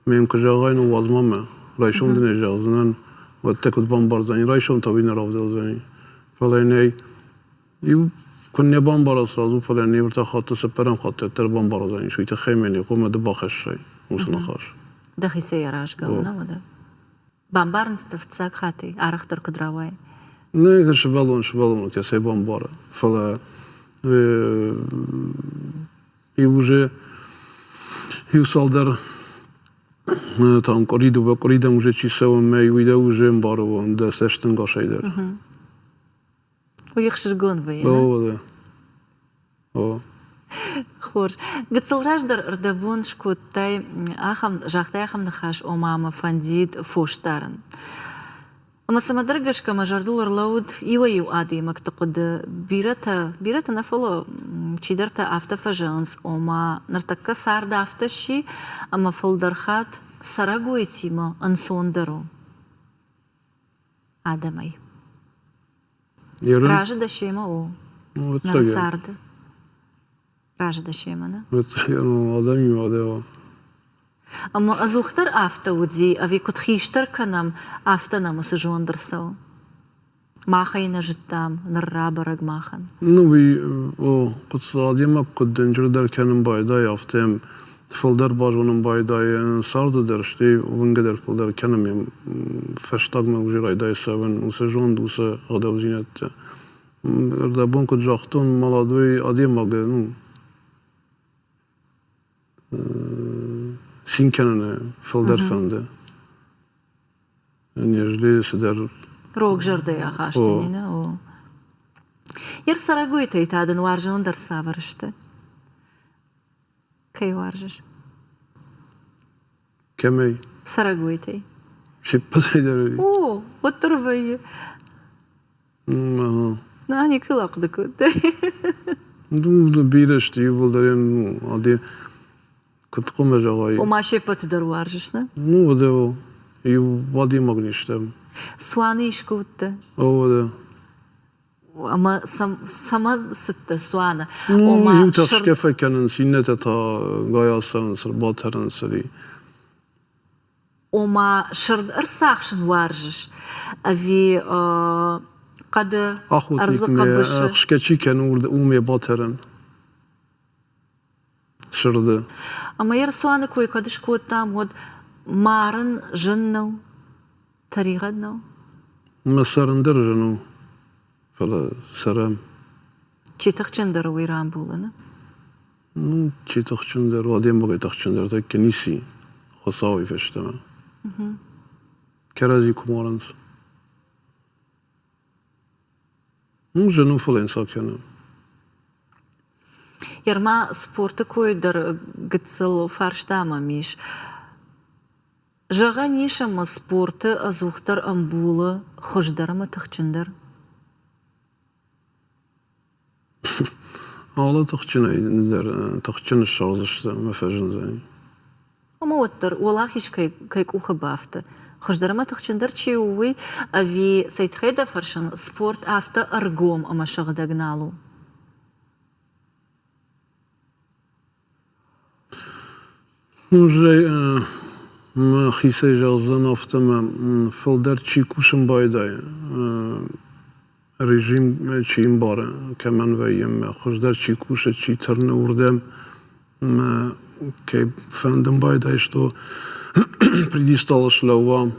ме йын куы зӕгъай, ныууадз ма мӕ, райсом дын ӕй зӕгъдзынӕн, уӕд дӕ куыд бамбардзӕни, райсом та уый нӕ равдӕлдзӕни. Фӕлӕ йын ӕй Иу куыннӕ бамбара сразу, фӕлӕ не ртӕ хатты, цыппӕрӕм хатт дӕр бамбардзӕнис, уый тыххӕй мӕ не хъуамӕ ды бахӕссай уыцы ныхас. Дӕхицӕй аразгӕ у, нӕ уӕдӕ? Бамбарынц дӕ фыццаг хаттӕй, арӕхдӕр куыд рауайы? Нӕ, сывӕллон сывӕллоны кӕцӕй бамбары, фӕлӕ иу уже иу цалдӕр там къуыри дыууӕ къуыри дӕм уже чи цӕуы мӕ уый дӕ уже ӕмбары дӕ цӕстӕнгасӕй дӕр. Уый ӕхсызгон вӕййы. О, о. Хорз. Гыццыл раздӕр ӕрдӕбон скодтай ахӕм, загътай ахӕм ныхас, ома мӕ фӕндид фос дарын. Ӕмӕ цӕмӕдӕр гӕсгӕ мӕ зӕрдыл ӕрлӕууыд иуӕй-иу адӕймӕгты хъуыды. Бирӕтӕ, бирӕтӕ нӕ, фӕлӕ чидӕртӕ афтӕ фӕзӕгъынц, ома ныртӕккӕ цард афтӕ сси, ӕмӕ фылдӕр хатт цӕрӕгойтимӕ ӕнцондӕр у. адӕмӕй. Разы дӕ семӕ у ныры царды? Разы дӕ семӕ, нӕ? Адӕмимӕ дӕ. Ӕмӕ ӕдзухдӕр афтӕ уыди, ӕви куыд хистӕр кӕнӕм, афтӕ нӕм уыцы зонд ӕрцӕуы? Мах ӕй нӕ зыдтам, ныр рабӕрӕг махӕн. Ну, уый, о, адӕймаг куыд дынджырдӕр кӕнын байдайы, афтӕ йӕм фылдӕр базонын байдайы царды дӕр, стӕй уынгӕ дӕр фылдӕр кӕнӕм йӕм фӕстагмӕ уже райдайы цӕуын уыцы зонд, уыцы ӕгъдаудзинӕдтӕ. Ӕрдӕбон куыд загътон, молодой адӕймаг ну, цин кӕныны фылдӕр фӕнды, нежели цыдӕр Рог зӕрдӕйы ахасты Нинӕ, о. Йе рцӕрӕгойтӕй та дын уарзондӕр цавӕр сты? Кӕй уарзыс? Кӕмӕй? Цӕрӕгойтӕй. Се ппӕтӕй дӕр. О, уӕддӕр вӕййы. На, никуы ахъуыды кодтай. Ну, бирӕ сты иууылдӕр ну, куыд хъуамӕ зӕгъай. Ома се ппӕты дӕр уарзыс, нӕ? Ну, уӕдӕ иу адӕймаг не стӕм. Цуаны искуы уыдтӕ? О, уӕдӕ. Ӕмӕ цӕмӕн цыдтӕ цуаны? Ну, иутӕ хсгӕ фӕкӕнынц, иннӕтӕ та гайа цӕуынц, ӕрбатӕрынц ӕви. Ома сырд ӕрцахсын уарзыс ӕви хъӕды ӕрдзы хъӕбысы? Ӕхсгӕ чи кӕны, уым йӕ батӕрын сырды. Ӕмӕ йӕ цуаны кой кӕд скодтам, уӕд марын зын нӕу? Тӕригъӕд нӕу? Мӕ цӕрын дӕр зын у, фӕлӕ цӕрӕм. Чи тыхджындӕр у, уый рамбулы, нӕ? Ну, чи тыхджындӕр у, адӕймагӕй тыхджындӕр тӕккӕ ницы Хуыцауӕй фӕстӕмӕ. Кӕрӕдзи куы марынц. Ну, зын у, фӕлӕ цы кӕнӕм. Ерма спорты кой дӕр гыццыл фарста мӕм ис. Зӕгъӕн ис, ӕмӕ спорты ӕдзухдӕр ӕмбулы хуыздӕр ӕмӕ тыхджындӕр. Алы тыхджынӕй дӕр тыхджын ссардзысты ӕмӕ фӕзындзӕни. Ӕмӕ уӕддӕр уӕлахиз кӕй, кӕй къухы бафты, хуыздӕр ӕмӕ тыхджындӕр чи у, уый, ӕви цӕй тыххӕй дӕ фӕрсын, спорт афтӕ ӕргом ӕмӕ сыгъдӕг нал у? Музей мӕхицӕй зӕгъдзӕн афтӕ ӕмӕ фылдӕр чи кусын байдайы, режим чи ӕмбары, кӕмӕн вӕййы ӕмӕ хуыздӕр чи кусы, чи тырны, уырдӕм мӕ кӕй фӕндын байдайы, что пьедесталы слӕууа,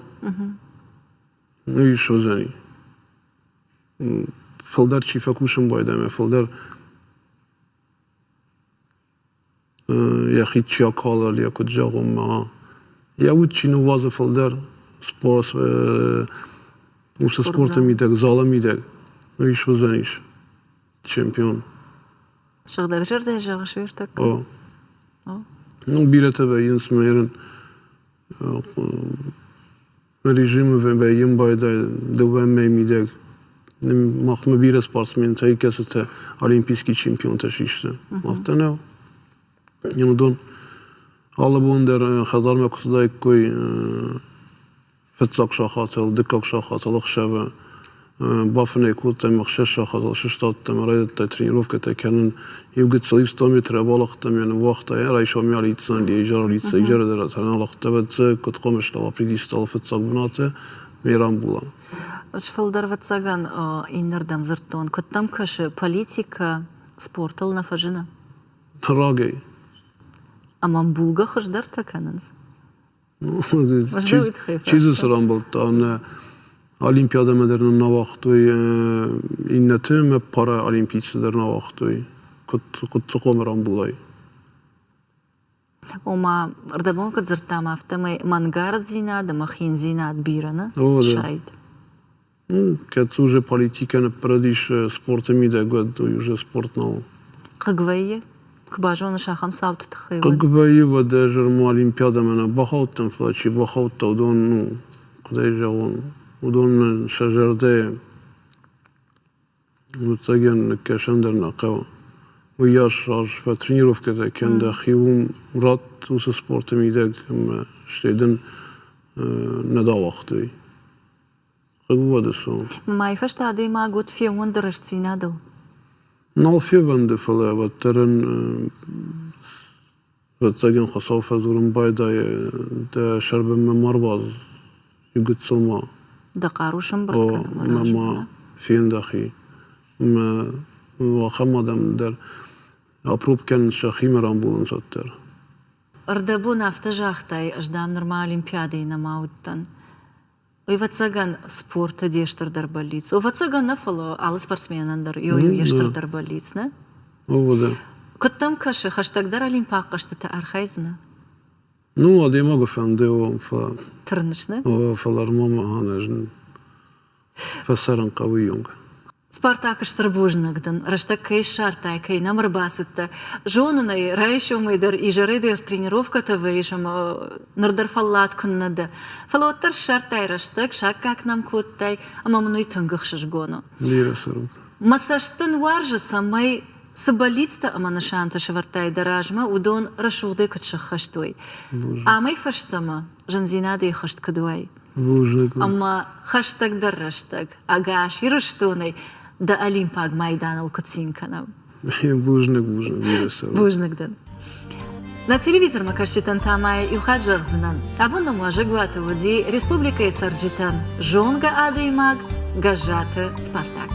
уый суыдзӕни. Фылдӕр чи фӕкусын байдайы ӕмӕ фылдӕр йӕхи чи акалы, йӕ куыд зӕгъон ма, йӕ уд чи ныууадзы фылдӕр спорт. Уыцы спорты мидӕг, залы мидӕг уый суыдзӕнис чемпион. Сыгъдӕг зӕрдӕйӕ зӕгъыс Вертӕккӕ? О. Ну, бирӕтӕ вӕййынц мӕ режимы вӕййын байдайы дыууӕ мӕй мидӕг. Махмӕ бирӕ спортсментӕ, кӕцытӕ олимпийский чемпионтӕ систы. Афтӕ нӕу. Уыдон алы бон дӕр хӕдзармӕ куы цыдаиккой фыццаг сахатыл, дыккаг сахатыл ӕхсӕвы бафынӕй кодтам, ӕхсӕз сахатыл сыстадтӕн ӕмӕ райдыдта тренировкӕтӕ кӕнын. Иу гыццыл иу 100 метры абалыгътам, йӕ ныууагъта, йӕ райсом йӕ алидздзӕн, йӕ изӕр алидздзӕн, изӕры дӕр алыгъдта, ӕвӕццӕ, куыд хъуамӕ стала пьедесталы фыццаг бынаты, ме рамбула. Ӕз фылдӕр, ӕвӕццӕгӕн, иннӕрдӕм дзырдтон. Куыд дӕм кӕсы, политикӕ спортыл нӕ фӕзыны? Рагӕй. Ӕмӕ ӕмбулгӕ хуыздӕртӕ кӕнынц? Чи дзы цы рамбылдта, нӕ Олимпиадӕмӕ дӕр нын ауагътой иннӕты ӕмӕ параолимпийцы дӕр нӕ ауагътой. Куыд куыд хъуамӕ рамбулай? Ома, ӕрдӕбон куыд дзырдтам, афтӕмӕй мӕнгарддзинад ӕмӕ хиндзинад бирӕ нӕ сайд. Ну, кӕд уже политикӕ ныппырыдис спорты мидӕг, уӕд уый уже спорт нал у. Хъыг вӕййы, куы базоныс ахӕм цауты тыххӕй, уӕд? Хъыг вӕййы, уӕд ӕз ӕрмӕ Олимпиадӕмӕ нӕ бахаудтӕн, фӕлӕ чи бахаудта, уыдон, ну, куыд ӕй зӕгъон, уыдон сӕ зӕрдӕйы ӕвӕццӕгӕн ныккӕсӕн дӕр нӕ хъӕуы. Уыйас аз фӕтренировкӕтӕ кӕн дӕхи уым ратт уыцы спорты мидӕг ӕмӕ стӕй дын нӕ дауагътой. Мӕй фӕстӕ адӕймаг уыд феуӕнды рӕстдзинадыл. Нал февӕнды, фӕлӕ уӕддӕр ын ӕвӕццӕгӕн Хуыцау фӕдзурын байдайы, дӕ сӕрбынмӕ ма руадз, иу гыццыл ма. Дӕ хъару сӕмбырд кӕн ӕмӕ ма фен дӕхи. Ӕмӕ ахӕм адӕм дӕр апроб кӕнынц сӕхимӕ рамбулынц уӕддӕр. Ӕрдӕбон афтӕ загътай, ӕз дам нырма Олимпиадӕйы нӕма уыдтӕн. Ӕвӕццӕгӕн, спорты де стырдӕр бӕллиц. Ӕвӕццӕгӕн нӕ, фӕлӕ алы спортсменӕн дӕр йӕ йе стырдӕр бӕллиц, нӕ? О, Куыд дӕм кӕсы, хӕстӕгдӕр олимпаг хъӕзтыты архайдзынӕ? Ну, адӕймагы фӕнды, фӕлӕ... Тырныс, нӕ? Фӕлӕ ӕрмӕ ӕз фӕцӕрын хъӕуы иунг. Спартак, стыр бузныг дын, рӕстӕг кӕй ссардтай, кӕй нӕм ӕрбацыдтӕ. Зонын ӕй, райсомӕй дӕр, изӕрӕй дӕр тренировкӕтӕ вӕййыс ӕмӕ ныр дӕр фӕллад куыннӕ дӕ. Фӕлӕ уӕддӕр ссардтай рӕстӕг, саккаг нӕм кодтай, ӕмӕ мын уый тынг ӕхсызгон у. Бирӕ цӕрут. Мӕ цӕст дын уарзы, цӕмӕй цы бӕллицтӕ ӕмӕ нысантӕ сӕвӕрдтай дӕ размӕ, уыдон рӕсугъдӕй куыд сӕххӕст уой. Амӕй фӕстӕмӕ зындзинадӕй хызт куыд уай. Бузныг. Ӕмӕ хӕстӕгдӕр рӕстӕг ӕгас Ирыстонӕй дӕ олимпаг майданыл куыд цин кӕнӕм. Бузныг, бузныг, бирӕ цӕуы. Бузныг дын. Нӕ телевизормӕ кӕсджытӕн та ма иу хатт зӕгъдзынӕн. Абон нӕм уазӕгуаты уыди республикӕйы цӕрджытӕн зонгӕ адӕймаг Гӕззаты Спартак.